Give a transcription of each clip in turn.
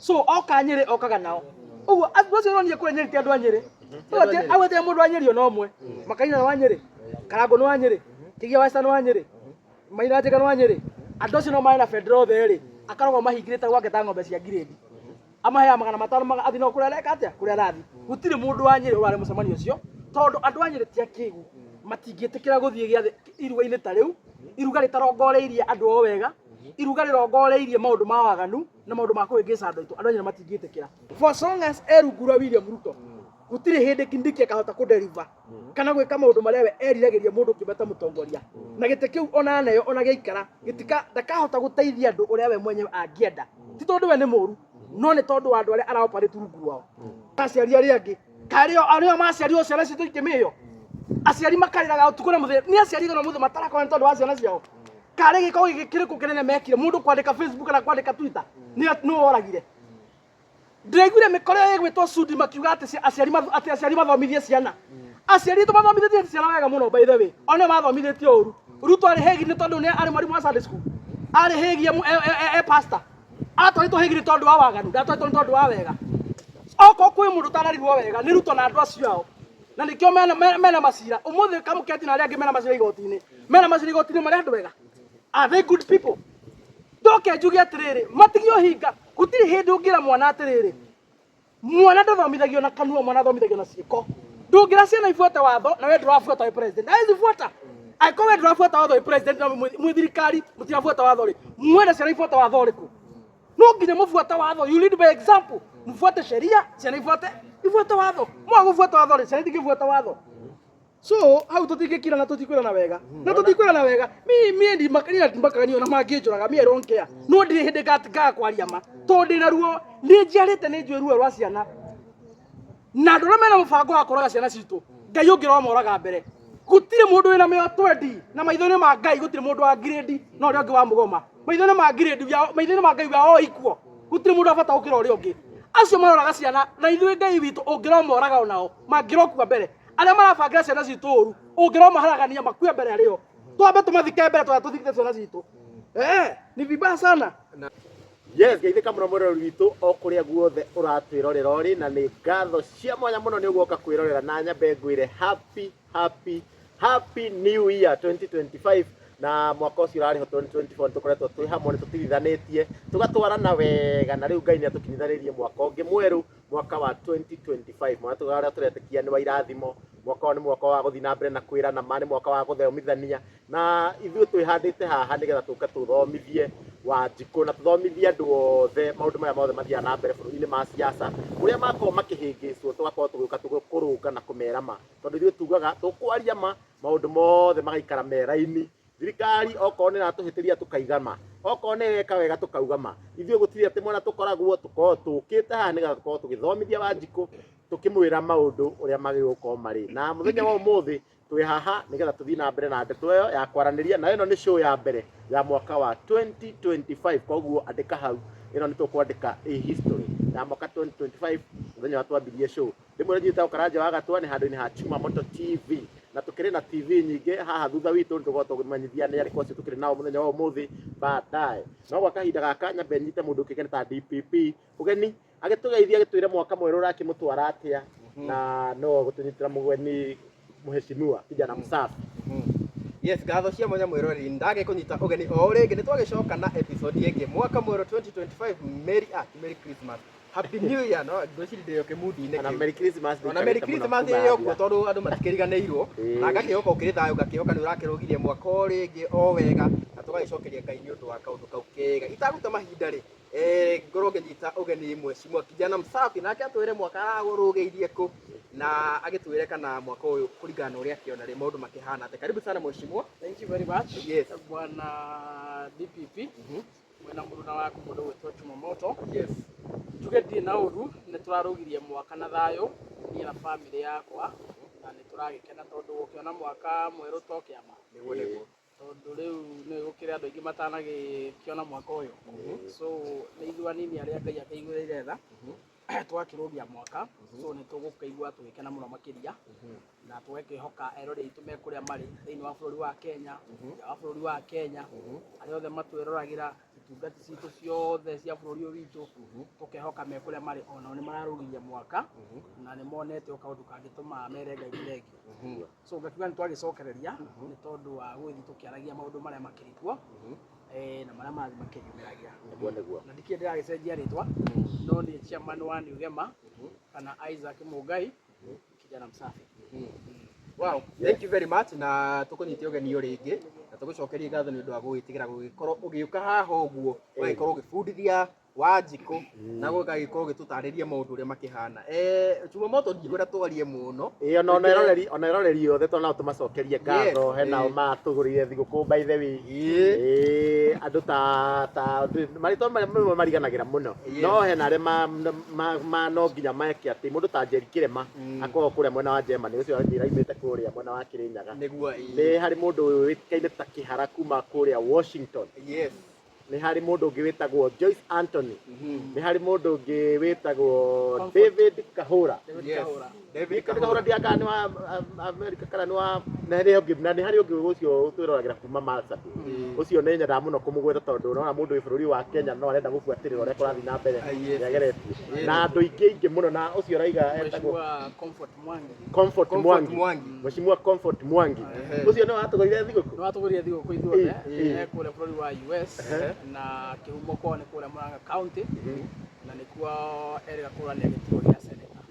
So oka Nyĩrĩ okaga nao. Ũguo andũ acio ũronire kũrĩa Nyĩrĩ ti andũ a Nyĩrĩ. Ti andũ a Nyĩrĩ. Agwetire mũndũ wa Nyĩrĩ ona ũmwe. Makaina nĩ wa Nyĩrĩ. Karangũ nĩ wa Nyĩrĩ. Kĩgia wa Esther nĩ wa Nyĩrĩ. Maina Njega nĩ wa Nyĩrĩ. Andũ acio no marĩ na bendera othe rĩ, akarogwo mahingĩrĩte gwake ta ng'ombe cia ngirĩndi. Amaheaga 500 athiĩ nao kũrĩa areka atĩa? Kũrĩa arathiĩ. Gũtirĩ mũndũ wa Nyĩrĩ ũrarĩ mũcemanio ũcio tondũ andũ a Nyĩrĩ ti akĩgu. Matingĩtĩkĩra gũthiĩ gĩathĩ iruga-inĩ ta rĩu, iruga rĩtarongoreirie andũ ao wega, iruga rĩrongoreirie maũndũ ma waganu na maũndũ ma kũhĩngĩca andũ aitũ. Andũ a Nyĩrĩ matingĩtĩkĩra. For as long as e rungu rwa William Ruto, gũtirĩ hĩndĩ Kindiki akahota kũ-deliver kana gwĩka maũndũ marĩa we eriragĩria mũndũ kĩũmbe ta mũtongoria. Na gĩtĩ kĩu ona aneo ona gĩaikara, gĩtika ndakahota gũteithia andũ ũrĩa we mwenyewe angĩenda. Ti tondũ we nĩ mũru, no nĩ tondũ wa andũ arĩa ara-operate rungu rwao. Aciari arĩa angĩ, karĩ o arĩa maciarirwo ciana citũ ikĩmĩo. Aciari makarĩraga ũtukũ na mũthenya. Nĩ aciari aigana ũmũthĩ matarakoma nĩ tondũ wa ciana ciao. Karĩ gĩko gĩkĩ kĩrĩkũ kĩnene mekire mũndũ kwandĩka Facebook kana kwandĩka Twitter nĩ nũ woragire. Ndĩraiguire mĩkora ĩyo ĩgwĩtwo Sudi makiuga atĩ aciari atĩ aciari mathomithie ciana. Aciari aitũ mathomithĩtie ciana wega mũno by the way. O nĩo mathomithĩtio ũru. Ruto arĩ hegi nĩ tondũ nĩ arĩ mwarimũ wa Sunday school. Arĩ hegi e pastor. Atwarĩtwo hegi nĩ tondũ wa waganu, ndatwarĩtwo nĩ tondũ wa wega. Okorwo kwĩ mũndũ ũtanarirwo wega nĩ Ruto na andũ acio ao. Na nĩkĩo mena macira. Ũmũthĩ Kamũketi na arĩa angĩ mena macira igoti-inĩ. Mena macira igoti-inĩ marĩ andũ ega. Are they good people? Ndoke njuge atĩrĩrĩ, matige ũhinga. Gũtirĩ hĩndĩ ũngĩra mwana atĩrĩrĩ, mwana ndathomithagio na kanua, mwana athomithagio na ciĩko. Ndũngĩra ciana ibuate watho na we ndũrabuata wĩ president. Hawezi fuata. Angĩkorwo we ndũrabuata watho wĩ president na mwĩ thirikari mũtirabuata watho rĩ, mwenda ciana ibuate watho ũrĩkũ? No nginya mũbuate watho, you lead by example. Mũbuate sheria, ciana ibuate watho. Mwaga gũbuata watho rĩ, ciana itingĩbuata watho. So hau tũtingĩkira na tũtikwĩrana wega na tũtikwĩrana wega. Mi mi ndimakania ndimakaga ona mangĩnjũraga, mi I don't care. No ndirĩ hĩndĩ ngaga kwaria ma tondũ ndĩna ruo, nĩ njiarĩte, nĩ njũĩ ruo rwa ciana na andũ arĩa mena mũbango wa kũraga ciana citũ. Ngai ũngĩromoraga mbere, gũtirĩ mũndũ wĩna mĩoyo twendi na maitho-inĩ ma Ngai, gũtirĩ mũndũ wa ngirĩndi na ũrĩa ũngĩ wa mũgoma. Maitho-inĩ ma ngirĩndi, maitho-inĩ ma Ngai we are all equal. Gũtirĩ mũndũ wa bata gũkĩra ũrĩa ũngĩ. Acio maroraga ciana na ithuĩ Ngai witũ ũngĩromoraga onao mangĩrokua mbere. Arĩa marabangĩra ciana citũ ũru ũngĩromaharagania makue mbere arĩo, twambe tũmathike mbere tũrĩa tũthikĩte ciana citũ. Ni vibaya sana. Yes, geithĩka mũno mwĩroreri witũ o kũrĩa guothe ũratwĩrorera ũrĩ, na nĩ ngatho cia mwanya mũno nĩ ũguoka kwĩrorera, na nyambe ngwĩre happy happy happy new year 2025. Na mwaka ũcio ũrarĩ ho 2024 nĩ tũkoretwo twĩ hamwe, nĩ tũtigithanĩtie tũgatwarana wega, na rĩu Ngai nĩ atũkinyithanĩirie mwaka ũngĩ mwerũ, mwaka wa 2025, mwaka ũrĩa tũretĩkia nĩ wa irathimo. Mwaka ũyũ nĩ mwaka wa gũthiĩ na mbere na kwĩrana ma, nĩ mwaka wa gũthomithania, na ithuĩ twĩhandĩte haha nĩgetha tũke tũthomithie Wanjikũ na tũthomithie andũ othe maũndũ marĩa mothe mathiaga na mbere bũrũri-inĩ ma siasa, ũrĩa makoragwo makĩhĩngĩcwo, tũgakorwo tũgĩũka kũrũnga na kũmera ma, tondũ ithuĩ tugaga tũkwaria ma, maũndũ mothe magaikara me raini. Thirikari okorwo nĩ ĩratũhĩtĩria tũkaiga ma, okorwo nĩ ĩreka wega tũkauga ma. Ithuĩ gũtirĩ atĩ mwena tũkoragwo, tũkoragwo tũkĩte haha nĩgetha tũkorwo tũgĩthomithia Wanjikũ, tũkĩmwĩra maũndũ ũrĩa magĩrĩirwo gũkorwo marĩ. Na mũthenya wa ũmũthĩ twĩ haha nĩgetha tũthiĩ na mbere na ndeto ĩyo ya kwaranĩria, na ĩno nĩ show ya mbere ya mwaka wa 2025. Koguo andĩka hau, ĩno nĩ tũkwandĩka ĩ history ya mwaka 2025, mũthenya wa twambirie show. Rĩmwe njĩtagwo Karanja wa Gatua, nĩ handũ-inĩ ha Chuma Moto TV, na tũkĩrĩ na TV nyingĩ haha thutha witũ. Nĩ tũgũkorwo tũkĩmanyithia nĩ arĩkũ acio tũkĩrĩ nao mũthenya wa ũmũthĩ baadaye. No gwa kahinda gaka nyambe nyite mũndũ ũkĩgeni ta DPP ũgeni agĩtũgeithia, agĩtwĩre mwaka mwerũ ũrakĩmũtwara atĩa, na no gũtũnyitĩra mũgeni mheshimiwa kijana msafi. Yes, ngatho cia mwanya mwĩroreri, ndagĩkũnyita ũgeni o rĩngĩ, nĩ twagĩcoka na episode ĩngĩ, mwaka mwerũ 2025. Merry Merry Christmas, Happy New Year. No ngwĩciria ndĩyo kĩmundi-inĩ Ona kĩu. Merry Christmas. Ona Merry Christmas ĩrĩ o kuo tondũ andũ matikĩriganĩirwo. Na ngakĩhoka ũkĩrĩ thayũ, ngakĩhoka nĩ ũrakĩrũgirie mwaka o rĩngĩ o wega, na tũgagĩcokeria Ngai nĩ ũndũ wa kaũndũ kau kega. Itagũte mahinda rĩ, ngorwo ngĩnyita ũgeni mheshimiwa kijana msafi, nake atwĩre mwaka aragũrũgĩirie kũ, na agĩtwĩre kana mwaka ũyũ kũringana na ũrĩa akĩona rĩ, maũndũ makĩhana atĩa. Karibu sana mheshimiwa. Thank you very much. Bwana DPP. Mwena mũruna waku mũndũ gwĩtwo Chuma Moto. Njuge ndirĩ na ũru, nĩ tũrarũgirie mwaka na thayũ niĩ na bamĩrĩ yakwa, na nĩ tũragĩkena tondũ gũkĩona mwaka mwerũ to kĩama. Nĩguo nĩguo. Tondũ rĩu nĩ gũkĩrĩ andũ aingĩ matanagĩkĩona mwaka ũyũ. So nĩ ithuĩ anini arĩa Ngai akĩiguĩrĩire tha twakĩrũgia mwaka, so nĩ tũgũkĩigua tũgĩkena mũno makĩria, na tũgakĩhoka eroreri aitũ me kũrĩa marĩ thĩinĩ wa bũrũri wa Kenya, nja wa bũrũri wa Kenya, arĩa othe matwĩroragĩra. Itungati citũ ciothe cia bũrũri ũyũ witũ tũkehoka me kũrĩa marĩ onao nĩ mararũgiria mwaka na nĩ monete o kaũndũ kangĩtũma mere Ngai nĩ thengio. So ngakiuga nĩ twagĩcokereria nĩ tondũ wa gũgĩthiĩ tũkĩaragia maũndũ marĩa makĩrĩ kuo na marĩa marathiĩ makĩyumĩragia. Nĩguo nĩguo. Na ndikĩrĩ ndĩragĩcenjia rĩtwa no nĩ chairman wa New Gema kana Isaac Mũngai kijana msafi. Wow, thank you very much na tũkũnyite ũgeni o rĩngĩ na tũgũcokerie ngatho nĩ ũndũ wa gũgĩtĩkĩra gũgĩkorwo ũgĩũka haha ũguo ũgagĩkorwo ũgĩbundithia Wanjikũ na gũgagĩkorwo ũgĩtũtarĩria maũndũ ũrĩa makĩhana. Jumamoto ndikwenda twarie mũno. Ĩĩ ona eroreri ona eroreri othe to nao tũmacokerie ngatho Yes, he nao ĩĩ. matũgũrĩire thigũkũ by the way. Ĩĩ. Ĩĩ andũ ta ta marĩtwa marĩa mamwe mariganagĩra mũno Yes. no hena arĩa ma no nginya meke atĩ mũndũ ta Njeri Kĩrema akoragwo kũrĩa mwena wa Germany ũcio anjĩra aumĩte kũrĩa mwena wa Kĩrĩnyaga. Nĩguo ĩĩ. Nĩ harĩ mũndũ ũĩkaine ta Kĩhara kuma kũrĩa Washington. Yes. Nĩ harĩ mũndũ ũngĩ wĩtagwo Joyce Anthony. Nĩ harĩ mũndũ ũngĩ wĩtagwo Comfort. David Kahũra. David Yes. Kahũra. David David Kahũra ndiaka nĩ wa America kana nĩ wa na nĩ ũngĩ na nĩ harĩ ũngĩ ũcio twĩroragĩra kuma Marsabit. Ũcio nĩ nyendaga mũno kũmũgweta tondũ ũrona mũndũ wĩ bũrũri wa Kenya no arenda gũbuatĩrĩra ũrĩa kũrathiĩ na mbere Ah, yes. nĩ ageretie. Yes. Na andũ aingĩ aingĩ mũno na ũcio ũraiga etagwo Mheshimiwa Comfort Mwangi. Comfort Comfort Mwangi. Mwangi. Mheshimiwa Comfort Mwangi. Ehe. Ũcio nĩ watũgũrire thigũkũ. Nĩ watũgũrire thigũkũ ithuothe Ĩĩ. kũrĩa bũrũri wa US na kĩhumo kwao nĩ kũrĩa Murang'a County na nĩkuo erĩga kũrania gĩturwa gĩa senator.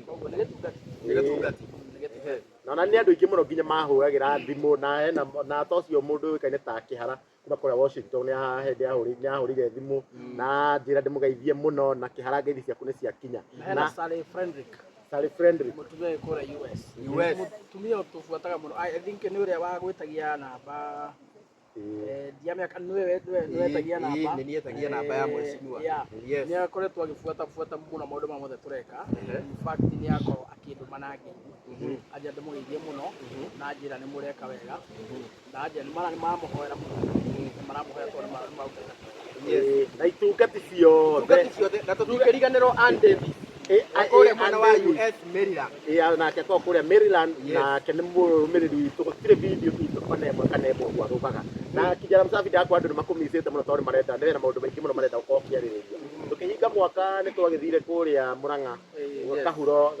Koguo nĩ gĩtungati. Nĩ gĩtungati. Nĩ gĩtungati. Na ona nĩ andũ aingĩ mũno nginya mahũragĩra thimũ na hena na ta ũcio mũndũ ũĩkaine ta Kĩhara kuma kũrĩa Washington nĩ hĩndĩ nĩ ahũrire thimũ na njĩra ndĩmũgeithie mũno na Kĩhara ngeithi ciaku nĩ ciakinya. Na hena Sally Frederick Sally Frederick. Mũtumia wĩ kũrĩa US. US. Mũtumia ũtũbuataga mũno. I think nĩ ũrĩa wa gwĩtagia namba ndiamenya kana nĩwe nĩwe wetagia namba. Nĩ niĩ etagia namba ya mheshimiwa. Yeah. Yes. Nĩ akoretwo agĩbuata buata mũno maũndũ marĩa mothe tũreka. In fact nĩ akorwo akĩndũma na ngeithi. Anjĩra ndĩmũgeithie mũno na anjĩra nĩ mũreka wega. Na anjĩra nĩ maramũhoera mũno. Nĩ maramũhoera tondũ nĩ marutaga. Yes. Na itungati ciothe. Itungati ciothe na tũtingĩriganĩrwo Ann Davis. Kũrĩa mwena wa US Maryland. Ĩĩ nake akoragwo kũrĩa Maryland Yes. nake nĩ mũrũmĩrĩri witũ gũtirĩ video itũ ona ĩmwe kana ĩmwe ũguo athũkaga na kijana msafi ndakwa andũ nĩ makũmicĩte mũno tondũ marenda nĩ na maũndũ maingĩ mũno marenda gũkorwo ũkĩarĩrĩria tũkĩhinga mwaka nĩ twagĩthire kũrĩa Murang'a Yes. kahuro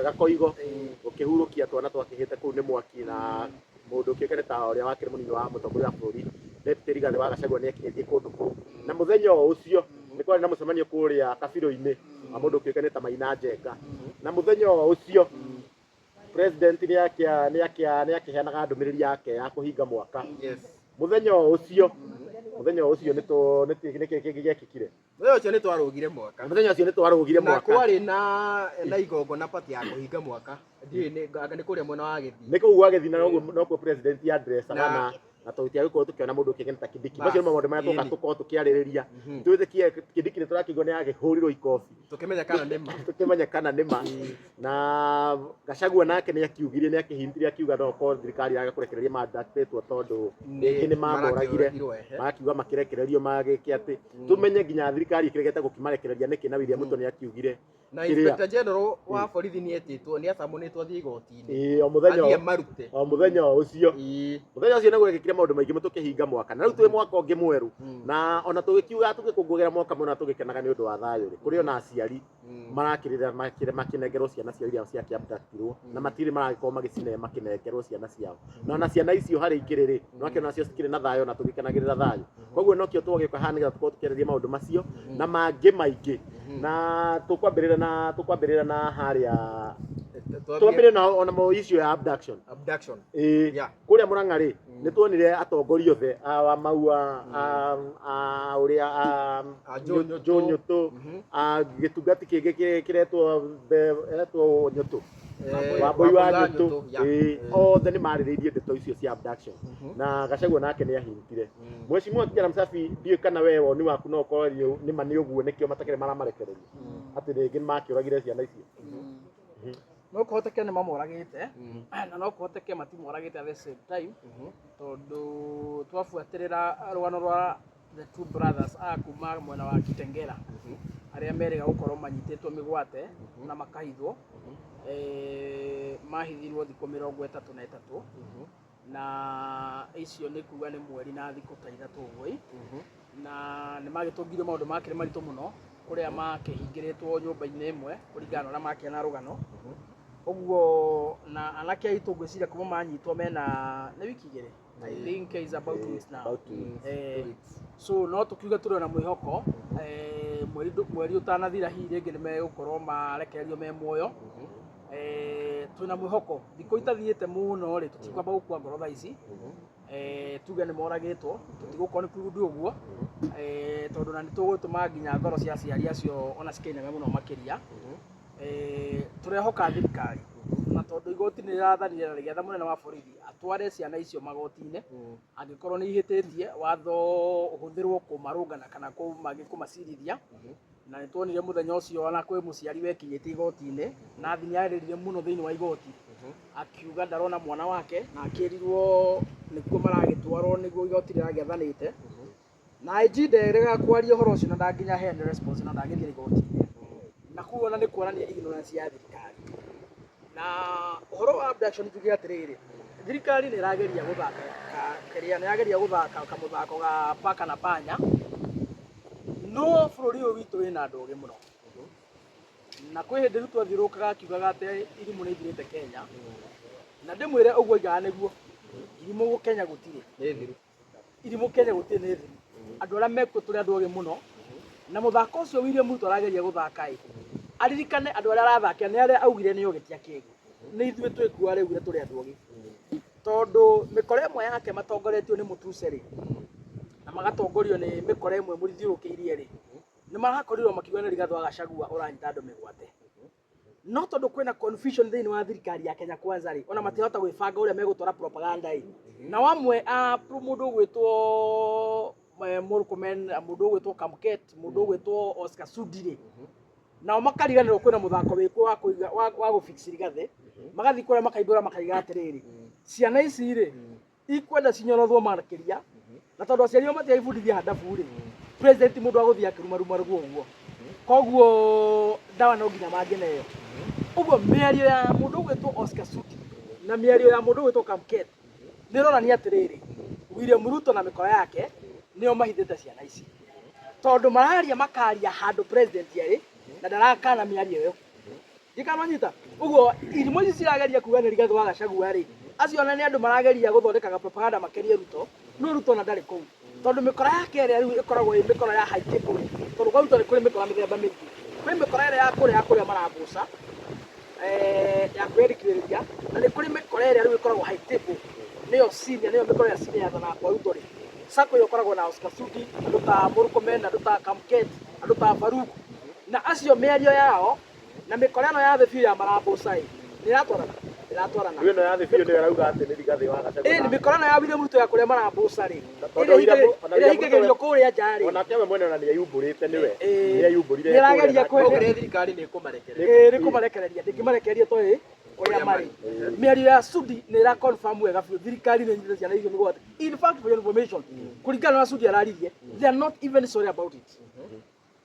gakoigo gũkĩhurũkia twana twakĩhĩte kũu nĩ mwaki na mũndũ ũkĩũĩkaine ta ũrĩa wakĩrĩ mũnini wa mũtongoria wa bũrũri Deputy Rigathĩ wa Gachagua nĩ akinyĩtie kũndũ kũu na mũthenya o ũcio nĩ kwarĩ na mũcemanio kũrĩa kabirũ-inĩ wa mũndũ ũkĩũĩkaine ta Maina Njenga na mũthenya o ũcio president nĩ akĩheanaga ndũmĩrĩri yake ya kũhinga mwaka Yes. mũthenya o ũcio mũthenya o ũcio nĩ kĩ kĩngĩ gĩekĩkire Mũthenya ũcio nĩ twarũgire mwaka. mũthenya ũcio nĩ twarũgire Na mwaka kwarĩ na igongona party ya kũhinga mwaka. Ndiũĩ nĩ anga nĩ kũrĩa mwena wa Gĩthii. nĩ kũu gwa Gĩthii na nokuo president addressaga Na- na tũtiagĩkorwo tũkĩona mũndũ ũkĩgena ta Kindiki Bas, macio nĩ maũndũ marĩa tũka ĩni. tũkorwo tũkĩarĩrĩria twĩtĩkie Kindiki nĩ tũrakĩigua nĩ agĩhũrirwo ikobi Tũkĩmenya kana nĩ ma. tũkĩmenya kana nĩ ma na Gachagua nake nĩ akiugire nĩ akĩhintire akiuga no korwo thirikari yaga kũrekereria mandatĩtwo tondũ rĩngĩ nĩ mamoragire marakĩũragirwo, ehe. makiuga makĩrekererio magĩke atĩ tũmenye nginya thirikari ĩkĩregete gũkĩmarekereria nĩkĩ na William Ruto nĩ akiugire Na kĩrĩa. Inspector General wa borithi nĩ etĩtwo nĩ acamunĩtwo athiĩ igoti-inĩ. Ĩĩ, o mũthenya Athiĩ amarute. o mũthenya o ũcio Ĩĩ. mũthenya ũcio nĩ gwekĩkire maũndũ maingĩ mũno tũkĩhinga mwaka na rĩu twĩ mwaka ũngĩ mwerũ na ona tũgĩkiuga tũgĩkũngũĩra mwaka mũno na tũgĩkenaga nĩ ũndũ wa thayũ rĩ kũrĩ ona aciari marakĩrĩra makĩnengerwo ciana ciao iria ciakĩabductirwo na matirĩ maragĩkorwo magĩcine makĩnengerwo ciana ciao na ona ciana icio harĩ ikĩrĩ rĩ nokĩo nacio cikĩrĩ na thayũ na tũgĩkenagĩrĩra thayũ koguo nokĩo twagĩũka haha nĩgetha tũkorwo tũkĩarĩria maũndũ macio na mangĩ maingĩ na tũkwambĩrĩra na harĩa twambĩrĩre na ona mo issue ya abduction Abduction. Ĩĩ Yeah. kũrĩa Murang'a rĩ nĩ tuonire atongoria othe a wa Maua a ũrĩa a A Joe Nyũtũ. Joe Nyũtũ a gĩtungati kĩngĩ kĩretwo etwo Nyũtũ Wambui wa Nyũtũ yeah. ĩĩ othe nĩ marĩrĩirie ndeto icio cia abduction na Gachagua nake nĩ ahintire Mheshimiwa Kijana Msafi ndiũĩ kana we woni waku no ũkorwo nĩ ma nĩ ũguo nĩkĩo matakĩrĩ maramarekereria atĩ rĩngĩ nĩ makĩũragire ciana icio No kũhoteke nĩ mamoragĩte na no kũhoteke matimoragĩte at the same time tondũ twabuatĩrĩra rũgano rwa the two brothers a kuma mwena wa Kitengela arĩa merĩga gũkorwo manyitĩtwo mĩgwate na makahithwo mahithirwo thikũ 33 na icio nĩ kuga nĩ mweri na thikũ ta ithatũ ũguo ĩ. Na nĩ magĩtũngire maũndũ makĩrĩ maritũ mũno kũrĩa makĩhingĩrĩtwo nyũmba-inĩ ĩmwe kũringana na ũrĩa makĩana rũgano. Ũguo na anake aitũ ngwĩciria kuma manyitwo mena nĩ wiki 2, I think is about 2 weeks now. About 2 weeks. So no tũkiuge tũrĩ ona mwĩhoko, mweri ũtanathira hihi rĩngĩ nĩ megũkorwo marekererio me muoyo. Twĩna mwĩhoko thikũ itathiĩte mũno rĩ, tũtikwamba gũkua ngoro thaa ici, tuge nĩ moragĩtwo, tũtigũkorwo nĩ kurundi ũguo, tondũ na nĩ tũgũtũma nginya ngoro cia aciari acio ona cikĩiname mũno makĩria. Tũrehoka thirikari, na tondũ igoti nĩ rĩrathanire na rĩgĩatha mũnene wa borithi atware ciana icio magoti-inĩ angĩkorwo nĩ ihĩtĩtie, watho ũhũthĩrwo kũmarũnga na kana kũmacirithia. Na nĩ tuonire mũthenya ũcio ona kwĩ mũciari wekinyĩtie igoti-inĩ na nĩ arĩrire mũno thĩinĩ wa igoti akiuga ndarona mwana wake, na akĩrirwo nĩkuo maragĩtwarwo nĩguo igoti rĩragĩathanĩte, na IG nderegaga kwaria ũhoro ũcio na ndanginya heane response na ndangĩthiĩ igoti-inĩ, na koguo ona nĩ kuonania ignorance ya thirikari. Na ũhoro wa abduction, njuge atĩrĩrĩ, thirikari nĩ ĩrageria gũthaka kĩrĩa nĩ ĩrageria gũthaka kamũthako ga paka na panya, no bũrũri ũyũ witũ wĩna andũ ogĩ mũno, na kwĩ hĩndĩ Ruto athiũrũrũkaga akiugaga atĩ irimũ nĩ ithirĩte Kenya, na ndĩmwĩre ũguo aigaga nĩguo irimũ Kenya gũtirĩ. Nĩ thiru. Irimũ Kenya gũtirĩ, nĩ thiru. Andũ arĩa mekuo tũrĩ andũ ogĩ mũno, na mũthako ũcio William Ruto arageria gũthaka ĩ, aririkane andũ arĩa arathakĩra nĩ arĩa augire nĩ ogĩ ti akĩgu, nĩ ithuĩ twĩkuo arĩa augire tũrĩ andũ ogĩ, tondũ mĩkora ĩmwe yake matongoretio nĩ Mũtuse rĩ, na magatongorio nĩ mĩkora ĩmwe mũthiũrũrũkĩirie rĩ, nĩ marakorirwo makiuga nĩ Rigathĩ wa Gachagua ũranyita andũ mĩgwate. No tondũ kwĩna confusion thĩinĩ wa thirikari ya Kenya Kwanza rĩ, ona matirahota gwĩbanga ũrĩa megũtwara propaganda ĩ. Na wamwe a mũndũ ũgwĩtwo Murkomen, mũndũ ũgwĩtwo Kamket, mũndũ ũgwĩtwo Oscar Sudi rĩ, nao makariganĩrwo kwĩna mũthako wĩkuo wa kũiga wa gũfix Rigathĩ, magathiĩ kũrĩa makaihũra makaiga atĩrĩrĩ, ciana ici rĩ ikwenda cinyorothwo makĩria, na tondũ aciari ao matiagĩbundithia handabu rĩ, president mũndũ wa gũthiĩ akĩrumaruma ruo ũguo, koguo ndawa no nginya mangĩneo. Ũguo mĩario ya mũndũ ũgwĩtwo Oscar Sudi na mĩario ya mũndũ ũgwĩtwo Kamket nĩ ĩronania atĩrĩrĩ, William Ruto na mĩkora yake nĩo mahithĩte ciana ici, tondũ mararia makaria handũ president arĩ na ndarakana mĩario ĩyo. Ndikananyita ũguo irimũ ici cirageria kuga nĩ Rigathĩ wa Gachagua rĩ, acio ona nĩ andũ marageria gũthondekaga propaganda makerie Ruto, no Ruto ona ndarĩ kũu, tondũ mĩkora yake ĩrĩa rĩu ĩkoragwo ĩ mĩkora ya high table rĩ, tondũ kwa Ruto nĩ kũrĩ mĩkora mĩthemba mĩingĩ. Kwĩ mĩkora ĩrĩa ya kũrĩa marambuca, ya kwĩyandĩkithĩrĩria, na nĩ kũrĩ mĩkora ĩrĩa rĩu ĩkoragwo high table, nĩyo senior, nĩyo mĩkora ĩrĩa senior yathanaga kwa Ruto rĩ. Sacco ĩyo ĩkoragwo na Oscar Sudi, andũ ta Murkomen, andũ ta Kamket, andũ ta Farouk, na acio mĩario yao na mĩkora ĩno ya thĩ biũ ya marambuca ĩ nĩ ĩratwarana, ĩratwarana. Rĩu ĩno ya thĩ biũ nĩyo ĩrauga atĩ nĩ Rigathĩ wa Gachagua. Ĩ nĩ mĩkora ĩno ya William Ruto ya kũrĩa marambuca rĩ, Tondũ ona ĩrĩa William Ruto hingagĩrio kũrĩa nja rĩ, onake we mwene ona nĩ eyumbũrĩte nĩwe. Ĩ, Nĩ eyumbũrire nĩ ĩrageria kũrĩa Koguo thirikari nĩ ĩkũmarekereria. Ĩ, nĩ kũmarekereria, ndĩngĩmarekereria toĩ kũrĩa marĩ. Mĩario ya Sudi nĩ ĩra confirm wega biũ thirikari nĩ ĩnyitĩte ciana icio mĩgwate. In fact, for your information, kũringana na Sudi araririe, they are not even sorry about it,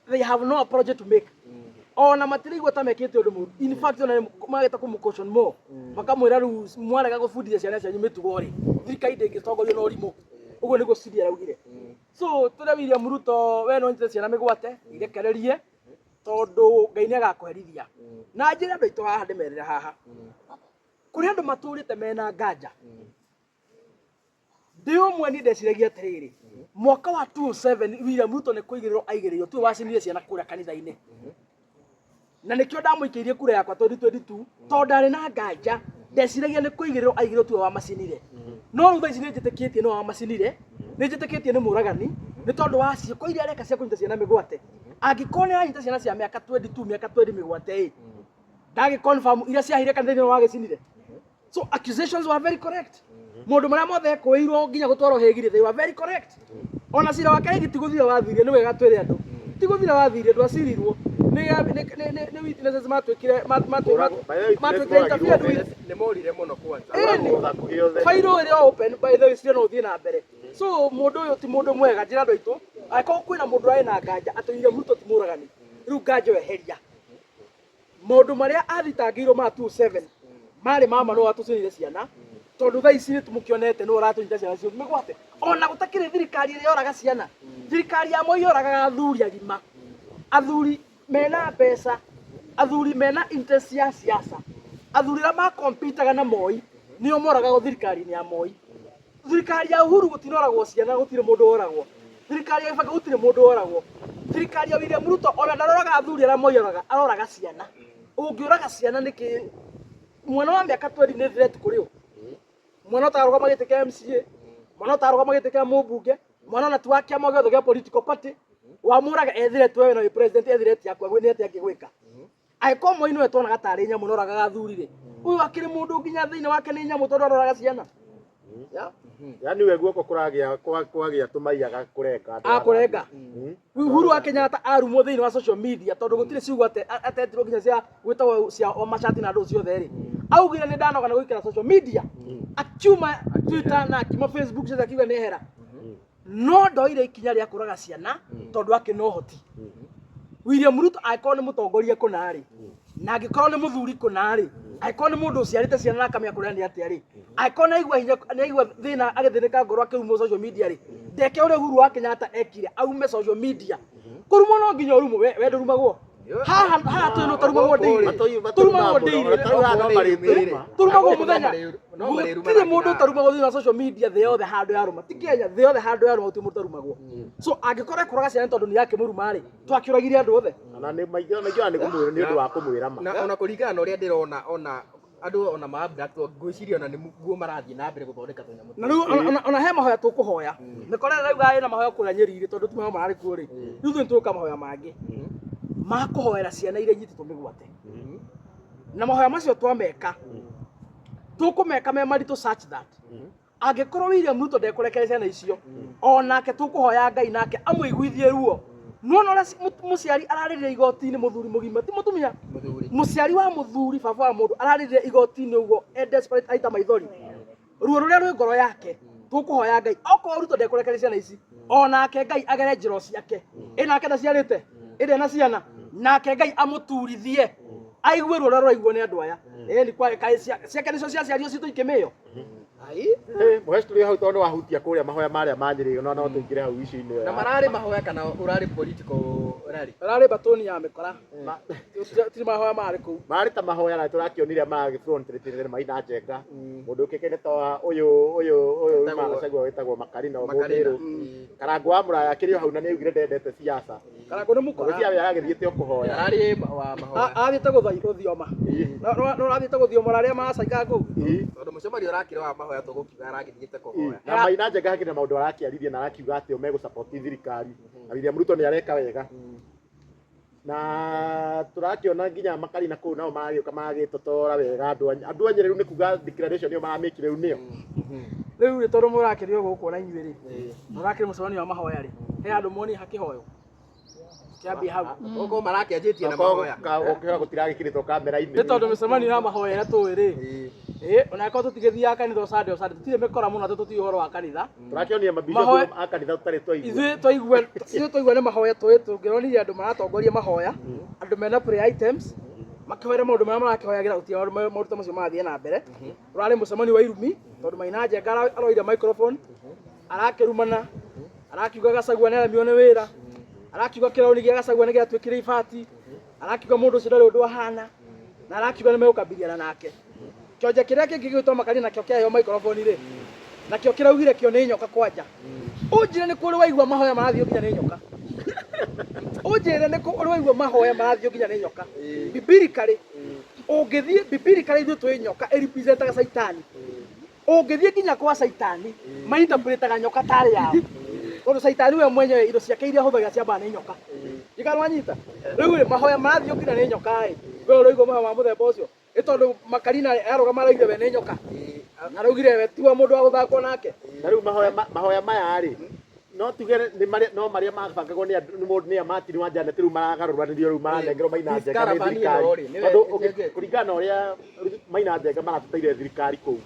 they have no apology to make, ona matiraigua ta mekĩte ũndũ mũru. In fact, ona magĩta kũmũ caution more, makamwĩra rĩu mwarega gũbundithia ciana cianyu mĩtugo rĩ, thirikari ndĩngĩtongorio na ũrimũ. Ũguo nĩguo Sudi araugire. So tũrĩa William Ruto, we no nyite ciana mĩgwate, irekererie, tondũ Ngai nĩ agakũherithia. Na njĩre andũ aitũ haha, ndĩmerĩre haha, kũrĩ andũ matũrĩte mena nganja. Ndĩ ũmwe niĩ ndeciragia atĩrĩrĩ, mwaka wa 2007 William Ruto nĩ kũigĩrĩrwo aigĩrĩirwo tuwe wacinire ciana kũrĩa kanitha-inĩ, na nĩkĩo ndamũikĩirie kura yakwa 2022, tondũ ndarĩ na nganja, ndeciragia nĩ kũigĩrĩrwo aigĩrĩrwo tuwe wamacinire. No rĩu thaa ici nĩ njĩtĩkĩtie nĩ wamacinire, nĩ njĩtĩkĩtie nĩ mũragani, nĩ tondũ wa ciĩko iria areka cia kũnyita ciana mĩgwate. Angĩkorwo nĩ aranyita ciana cia mĩaka 22, mĩaka 20 mĩgwate ĩ, ndagĩ confirm iria ciahire kanitha-inĩ nĩ wagĩcinire. So accusations were very correct. Maũndũ marĩa mothe ekũĩirwo nginya gũtwarwo Hague, they were very correct. Ona cira wake Hague ti gũthira wathirire, nĩ wega twĩre andũ ti gũthira wathirire, ndwacirirwo nĩ witnesses matuĩkire matuĩkire interfered with. Nĩ morire mũno kwanza. Ĩni. Hakuhĩ othe. Fairo ĩrĩ open, by the way, cira no ũthiĩ na mbere. So mũndũ ũyũ ti mũndũ mwega. Njĩra andũ aitũ, angĩkorwo kwĩna mũndũ ũrarĩ na nganja atĩ William Ruto ti mũragani, rĩu nganja ĩyo eheria. Maũndũ marĩa athitangĩirwo ma 27 marĩ mama no atũcinire ciana, tondũ thaa ici nĩ tũmũkĩonete nĩ ũratũnyita ciana cio mĩgwate, ona gũtakĩrĩ thirikari ĩrĩa yoraga ciana. Thirikari ya Moi yoragaga athuri agima, athuri mena mbeca, athuri mena interest ya siasa, athuri arĩa makompitaga na Moi nĩo moragagwo thirikari-inĩ ya Moi. Thirikari ya Uhuru gũtinoragwo ciana, gũtirĩ mũndũ woragwo. Thirikari ya Kibaki gũtirĩ mũndũ woragwo. Thirikari ya William Ruto ona ndaroraga athuri arĩa Moi aroraga, aroraga ciana. Ũngĩũraga ciana nĩkĩ? Mwana wa mĩaka 20 nĩ threat kũrĩ ũ? Mwana ũtarũgama gĩtĩ kĩa MCA, mwana ũtarũgama gĩtĩ kĩa mũmbunge, mwana ona ti wa kĩama gĩothe gĩa political party, wamũraga e threat wewe na wĩ president e threat yaku nĩ atĩa angĩgwĩka? Angĩkorwo Moi nĩwe tuonaga tarĩ nyamũ noraga athuri rĩ, ũyũ akĩrĩ mũndũ nginya thĩinĩ wake nĩ nyamũ tondũ aroraga ciana. Yeah. Yani we guoko kũragĩa kwagĩa tũmaiyaga kũrenga andũ Akũrenga. Uhuru wa Kenyatta arumwo thĩinĩ wa social media tondũ gũtirĩ ciugo atetirwo nginya cia gwĩtagwo cia macati na andũ ciothe rĩ, augire nĩ ndanoga nĩ gũikara social media, akiuma Twitter na akiuma Facebook ciothe akiuga nĩ ehera, no ndoire ikinya rĩa kũraga ciana tondũ akĩ na ũhoti. William Ruto angĩkorwo nĩ mũtongoria kũna rĩ, na angĩkorwo nĩ mũthuri kũna rĩ, angĩkorwo nĩ mũndũ ũciarĩte ciana na akamenya kũrĩa nĩ atĩa rĩ, angĩkorwo nĩ aigua hinya, nĩ aigua thĩna agĩthĩnĩka ngoro akĩrumwo social media rĩ, ndeke ũrĩa Uhuru wa Kenyatta ekire, aume social media. Kũrumwo no nginya ũrumwo, we ndũrumagwo. Haha haha twĩ no tũrumagwo daily. Tũrumagwo daily. Tũrumagwo mũthenya. Gũtirĩ mũndũ ũtarumagwo thĩinĩ wa social media thĩ yothe handũ yarũma. Ti Kenya, thĩ yothe handũ yarũma gũtirĩ mũndũ ũtarumagwo. So angĩkorwo ekũraga ciana tondũ nĩ akĩmũruma rĩ, twakĩũragire andũ othe. Na nĩ maingĩ maingĩ nĩ kũmwĩra nĩ ũndũ wa kũmwĩra ma. Na ona kũringana na ũrĩa ndĩrona ona andũ ona ma abduct ngwĩciria ona nĩguo marathiĩ na mbere gũthondeka tũnyamũ. Na rĩu ona he mahoya tũkũhoya. Mĩkora ĩrauga ĩna mahoya kũrĩa Nyeri-rĩ tondũ ti mahoya mararĩ kuo rĩ. Rĩu ithuĩ nĩtũgũka mahoya mangĩ ma kũhoera ciana iria inyitĩtwo mĩgwate. Na mahoya macio twameka tũkũmeka me maritũ such that angĩkorwo William Ruto ndekũrekereria ciana icio onake tũkũhoya Ngai nake amũiguithie ruo. Nĩwona ũrĩa mũciari ararĩrĩra igoti-inĩ mũthuri mũgima ti mũtumia, mũciari wa mũthuri baba wa mũndũ ararĩrĩra igoti-inĩ ũguo e desperate aita maithori, ruo rũrĩa rwĩ ngoro yake tũkũhoya Ngai okorwo Ruto ndekũrekereria ciana ici onake Ngai agere njĩra ciake, ĩ nake ndaciarĩte, ĩ ndarĩ na ciana, nake Ngai amũturithie aigue ruo rũrĩa rũraiguo nĩ andũ aya. Ĩni kwa kaĩ ciake nĩcio ciaciario citũ ikĩmĩo. Ai. Mũheci tũrĩ hau tondũ nĩwahutia kũrĩa mahoya marĩa ma Nyĩrĩ no no tũingĩre hau issue-inĩ ĩyo Na mararĩ mahoya kana ũrarĩ political rally? Ũrarĩ batoni ya mĩkora. Tiri mahoya marĩ kũu. Marĩ ta mahoya na tũrakĩonire magĩ front rĩtĩrĩre maina njenga. Mũndũ ũkĩkaine ta ũyũ ũyũ ũyũ Wĩtagwo- Gachagua wĩtagwo Makarina wa Makarina. Mũmĩrũ. Karangũ wa Mũraya akĩrĩ o hau na nĩaugire ndendete siasa. Karangũ nĩ mũkora. Ngwĩciria we aragĩthiĩte o kũhoya. Ararĩ wa mahoya. Athiĩte gũthioma. No ũrathiĩte gũthioma arĩa maracaikaga kũu. Tondũ mũcemanio ũrakĩrĩ wa mahoya tũgũkiuga aragĩthiĩte kũhoya. Na Maina Njenga hakĩrĩ na maũndũ arakĩaririe na arakiuga atĩ o megũ support thirikari. Na William Ruto nĩ areka wega. Na tũrakĩona nginya Makarina kũu nao maragĩũka maragĩtotora wega andũ a andũ a Nyĩrĩ rĩu nĩ kuga declaration ĩyo maramĩkire rĩu nĩyo. Rĩu rĩ tondũ mũrakĩrĩ o gũkũ na inyuĩ rĩ, mũrakĩrĩ mũcemanio wa mahoya rĩ, he handũ muonire hakĩhoywo? Kĩambie hau. Okorwo marakĩanjĩtie na mahoya. Ũkĩhora gũtiragĩkĩrĩtwo kamera-inĩ. Nĩ tondũ mĩcemanio ya mahoya ĩrĩa tũĩ rĩ, ĩ ona angĩkorwo tũtigĩthiaga kanitha o Sunday o Sunday, tũtirĩ mĩkora mũno atĩ tũtiũĩ ũhoro wa kanitha. Tũrakĩonia mabishop Mahoya- a kanitha tũtarĩ twaigua. Ithuĩ twaigua, ithuĩ twaigua nĩ mahoya tũĩ, tũngĩronire andũ maratongoria mahoya, andũ mena prayer items, makĩhoera maũndũ marĩa marakĩhoyagĩra gũtirĩ maũndũ ta macio marathiĩ na mbere. Ũrarĩ mũcemanio wa irumi tondũ Maina Njenga aroire microphone arakĩrumana, arakiuga Gachagua nĩ aremirwo nĩ wĩra, arakiuga kĩrauni gĩa Gachagua nĩ gĩatuĩkire ibati, arakiuga mũndũ ũcio ndarĩ ũndũ ahana, na arakiuga nĩ megũkabiliana nake. Kĩonje kĩrĩa kĩngĩ gĩgwĩtwo Makarina nakĩo kĩaheo microphone rĩ, nakĩo kĩraugire kĩo nĩ nyoka kwanja. Ũnjĩre nĩ kũ ũrĩ waigua mahoya marathiĩ nginya nĩ nyoka? Ũnjĩre nĩ kũ ũrĩ waigua mahoya marathiĩ nginya nĩ nyoka? Biblically, ũngĩthiĩ biblically ithuĩ twĩ nyoka ĩrepresentaga caitani. Ũngĩthiĩ nginya kwa caitani, mainterpretaga nyoka tarĩ yao. Tondũ caitani we mwenyewe indo ciake iria ahũthagĩra ciambaga nĩ nyoka. Ndiũĩ wanyita? Rĩu rĩ, mahoya marathiĩ nginya nĩ nyoka ĩ, we ũraigua mahoya ma mũthemba ũcio? Nĩ tondũ Makarina arũgama araugire we nĩ nyoka. Na araugire we tiwe mũndũ wa gũthakwo nake. Na rĩu mahoya mahoya maya rĩ, no tuge nĩ marĩa no marĩa mabangagwo nĩ andũ nĩ mũndũ nĩ a Martin wa Janet rĩu maragarũranĩrio rĩu maranengerwo Maina Njenga nĩ Caravan thirikari. ĩno rĩ, nĩwe Tondũ ĩcenjetie. kũringana na ũrĩa Maina Njenga marateteire thirikari kũu.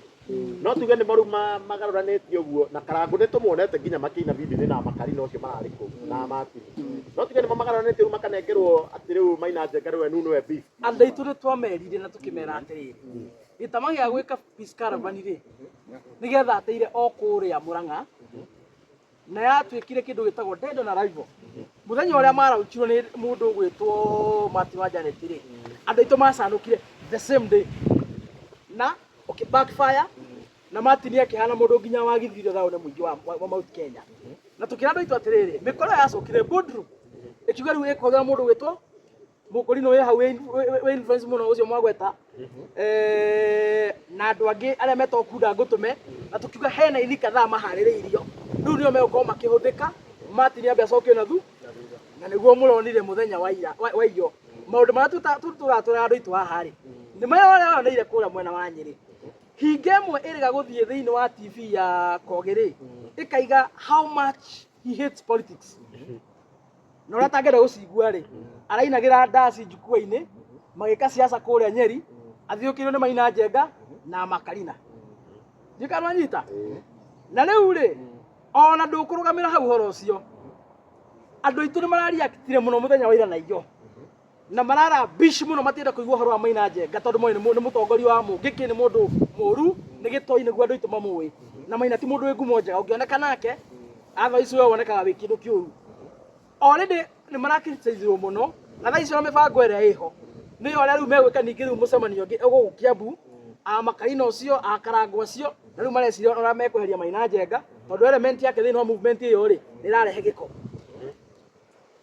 No tuge nĩ rĩu magarũranĩtie ũguo na Karangũ nĩ tũmuonete nginya makĩina bibi na Makarina ũcio mararĩ kũu na Martin. No tuge nĩmo magarũranĩtie rĩu makanengerwo atĩ rĩu Maina Njenga rĩu we nĩwe beef. Andũ aitũ nĩ twamerire na tũkĩmera atĩrĩrĩ, gĩtama gĩa gwĩka peace caravan rĩ, nĩgetha ateire o kũrĩa Mũrang'a. Na yatuĩkire kĩndũ gĩtagwo dead on arrival. Mũthenya ũrĩa maraunchirwo nĩ mũndũ ũgwĩtwo Martin wa Janet rĩ, andũ aitũ macanũkire the same day na ũkĩ backfire, na Martin akĩhana mũndũ nginya wagithirio thayũ nĩ mũingĩ wa Mount Kenya. Na tũkĩra andũ aitũ atĩrĩrĩ, mĩkora yacokire boardroom ĩkiuga rĩu ĩkũhũthĩra mũndũ ũgwĩtwo Mũkũrinũ wĩ hau wĩ influence mũno ũcio mwagweta, na andũ angĩ arĩa metagwo kunda ngũtũme, na tũkiuga hena aini kadhaa maharĩrĩirio rĩu nĩo megũkorwo makĩhũthĩka. Martin ambe acokio na thu na nĩguo mũronire mũthenya wa ira wa iyo. Maũndũ marĩa tũratwĩra andũ aitũ haha rĩ, nĩ marĩa wareoneire kũrĩa mwena wa Nyĩrĩ. Hinga ĩmwe ĩrĩga gũthiĩ thĩinĩ wa TV ya Kogĩ rĩ, ĩkaiga how much he hates politics, na ũrĩa atangĩenda gũcigua rĩ, arainagĩra ndaci njukua-inĩ magĩka siasa kũrĩa Nyeri, athiũkĩirwo nĩ Maina Njenga na Makarina. Ndiũĩ kana nwanyita. Na rĩu rĩ, ona ndũkũrũgamĩra hau ũhoro ũcio, andũ aitũ nĩ marareactire mũno mũthenya wa ira na iyo na marara bish mũno, matienda kũigua ũhoro wa Maina Njenga tondũ moĩ nĩ mũtongoria wa mũngĩkĩ, nĩ mũndũ mũru, nĩ gĩtoi, nĩguo andũ aitũ mamũĩ. Na Maina ti mũndũ wĩ ngumo njega, ũngĩoneka nake otherwise we wonekaga wĩ kĩndũ kĩũru. Already nĩ maracriticizirwo mũno, na thaa icio na mĩbango ĩrĩa ĩho nĩyo ũrĩa rĩu megwĩka. Ningĩ rĩu mũcemanio ũngĩ ũgũkũ Kiambu, a Makarina ũcio, a Karangũ acio, na rĩu mareciria ũrĩa mekweheria Maina Njenga tondũ element yake thĩinĩ wa movement ĩyo rĩ, nĩ ĩrarehe gĩko.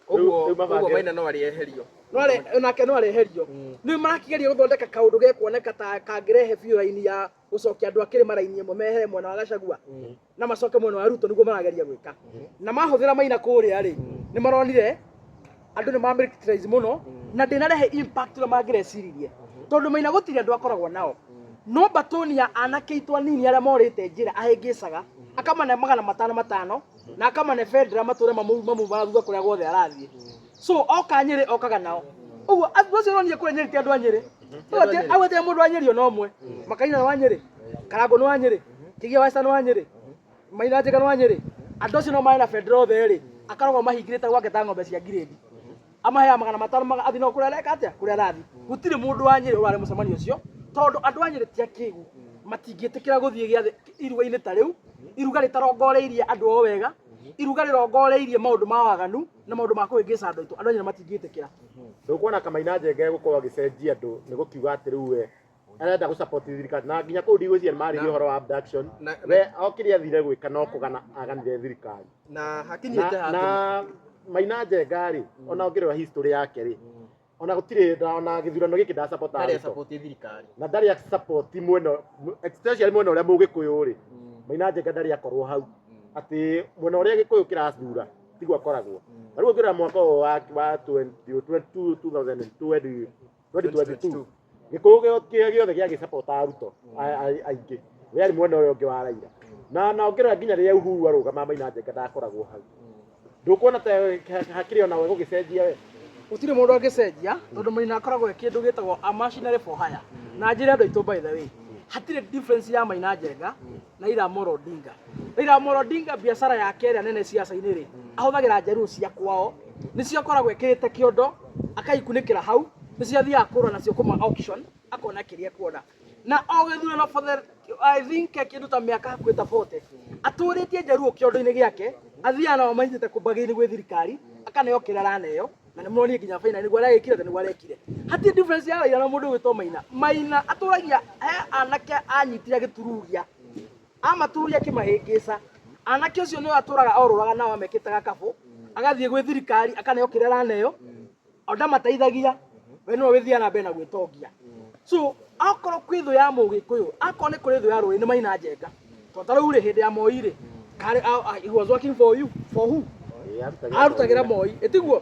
Ũguo Rĩu mabange- ũguo Maina no arĩeherio. No nake no areherio. Nĩ marakĩgeria gũthondeka kaũndũ gekuoneka ta kangĩrehe biũ raini ya gũcokia andũ a kĩrĩma raini ĩmwe, mehere mwena wa Gachagua na macoke mwena wa Ruto. Nĩguo marageria gwĩka, na mahũthĩra Maina kũrĩa rĩ, nĩ maronire andũ nĩ mamĩcriticize mũno na ndĩnarehe impact ũrĩa mangĩreciririe, tondũ Maina gũtirĩ andũ akoragwo nao, no batoni ya anake aitũ anini arĩa morĩte njĩra ahĩngĩcaga, akamane 500 500 na akamane bendera matũre mamumaga thutha kũrĩa guothe arathiĩ. So oka Nyĩrĩ okaga nao ũguo. Andũ acio ũronire kũrĩa Nyĩrĩ ti andũ a Nyĩrĩ. Agwetire mũndũ wa Nyĩrĩ ona ũmwe? Makaina nĩ wa Nyĩrĩ, Karangũ nĩ wa Nyĩrĩ, Kĩgia wa Esther nĩ wa Nyĩrĩ, Maina Njenga nĩ wa Nyĩrĩ. Andũ acio no marĩ na bendera othe rĩ, akarogwo mahingĩrĩte gwake ta ng'ombe cia ngirĩndi, amaheaga 500 athiĩ no kũrĩa areka atĩa, kũrĩa arathiĩ. Gũtirĩ mũndũ wa Nyĩrĩ ũrarĩ mũcemanio ũcio tondũ andũ a Nyĩrĩ ti akĩgu, matingĩtĩkĩra gũthiĩ gĩathĩ iruga-inĩ ta rĩu, iruga rĩtarongoreirie andũ o wega, iruga rĩrongoreirie maũndũ ma waganu na maũndũ ma kũhĩngĩca andũ aitũ. Andũ a Nyĩrĩ matingĩtĩkĩra. Ndũkuona Kamaina Njenga egũkorwo agĩcenjia andũ nĩ gũkiuga atĩ rĩu we arenda gũ support thirikari, na nginya kũu ndigwĩciria nĩ marĩrie ũhoro wa abduction. We o kĩrĩa athire gwĩka no kũgana aganire thirikari. Na hakinyĩte na, na Maina Njenga rĩ, ona ũngĩrora history yake rĩ, ona gũtirĩ ona gĩthurano gĩkĩ ndasapota ndarĩ Ruto. Support thirikari. Na ndarĩ support mwena, especially mwena ũrĩa mũgĩkũyũ rĩ, Maina Njenga ndarĩ akorwo hau atĩ mwena ũrĩa gĩkũyũ kĩrathura tiguo akoragwo. Na rĩu ũngĩrora mwaka ũyũ wa 20 2020 2022, gĩkũyũ gĩothe gĩagĩsapota Ruto aingĩ, we arĩ mwena ũrĩa ũngĩ wa Raila. Na ũngĩrora nginya rĩrĩa Uhuru arũgama, Maina Njenga ndakoragwo hau. Ndũkuona ta hakĩrĩ ona we gũgĩcenjia we? Gũtirĩ mũndũ angĩcenjia tondũ Maina akoragwo e kĩndũ gĩtagwo a machinery for hire. Na njĩre andũ aitũ, by the way, hatirĩ difference ya Maina Njenga na Raila Amolo Odinga. Raila Amolo Odinga, biacara yake ĩrĩa nene ciaca-inĩ rĩ, ahũthagĩra njaruo cia kwao, nĩcio akoragwo ekĩrĩte kĩondo akaikunĩkĩra hau, nĩcio athiaga kũgũra nacio kũma auction, akona kĩrĩa ekuona. Na o gĩthurano for the, I think, kĩndũ ta mĩaka hakuhĩ ta 40 atũrĩtie njaruo kĩondo-inĩ gĩake, athiaga nao manyitĩte kũmbagĩini gwĩ thirikari, akaneo kĩrĩa araneo, na nĩ mũronire nginya final nĩguo aragĩkire atĩ nĩguo arekire. Hatirĩ difference ya Raila na mũndũ ũgwĩtwo Maina. Maina atũragia he anake anyitire agĩtururia, amatururia akĩmahĩngĩca. Anake ũcio nĩwe atũraga orũraga nao amekĩte gakabũ, agathiĩ gwĩ thirikari akaneo kĩrĩa araneo, o ndamateithagia, we nĩwe wĩthiaga na mbere na gwĩtongia. So akorwo kwĩ thũ ya mũgĩkũyũ, akorwo nĩ kũrĩ thũ ya rũrĩrĩ, nĩ Maina Njenga, tondũ ta rĩu rĩ, hĩndĩ ya Moi rĩ, karĩ he was working for you, for who? Arutagĩra Moi, ĩtiguo?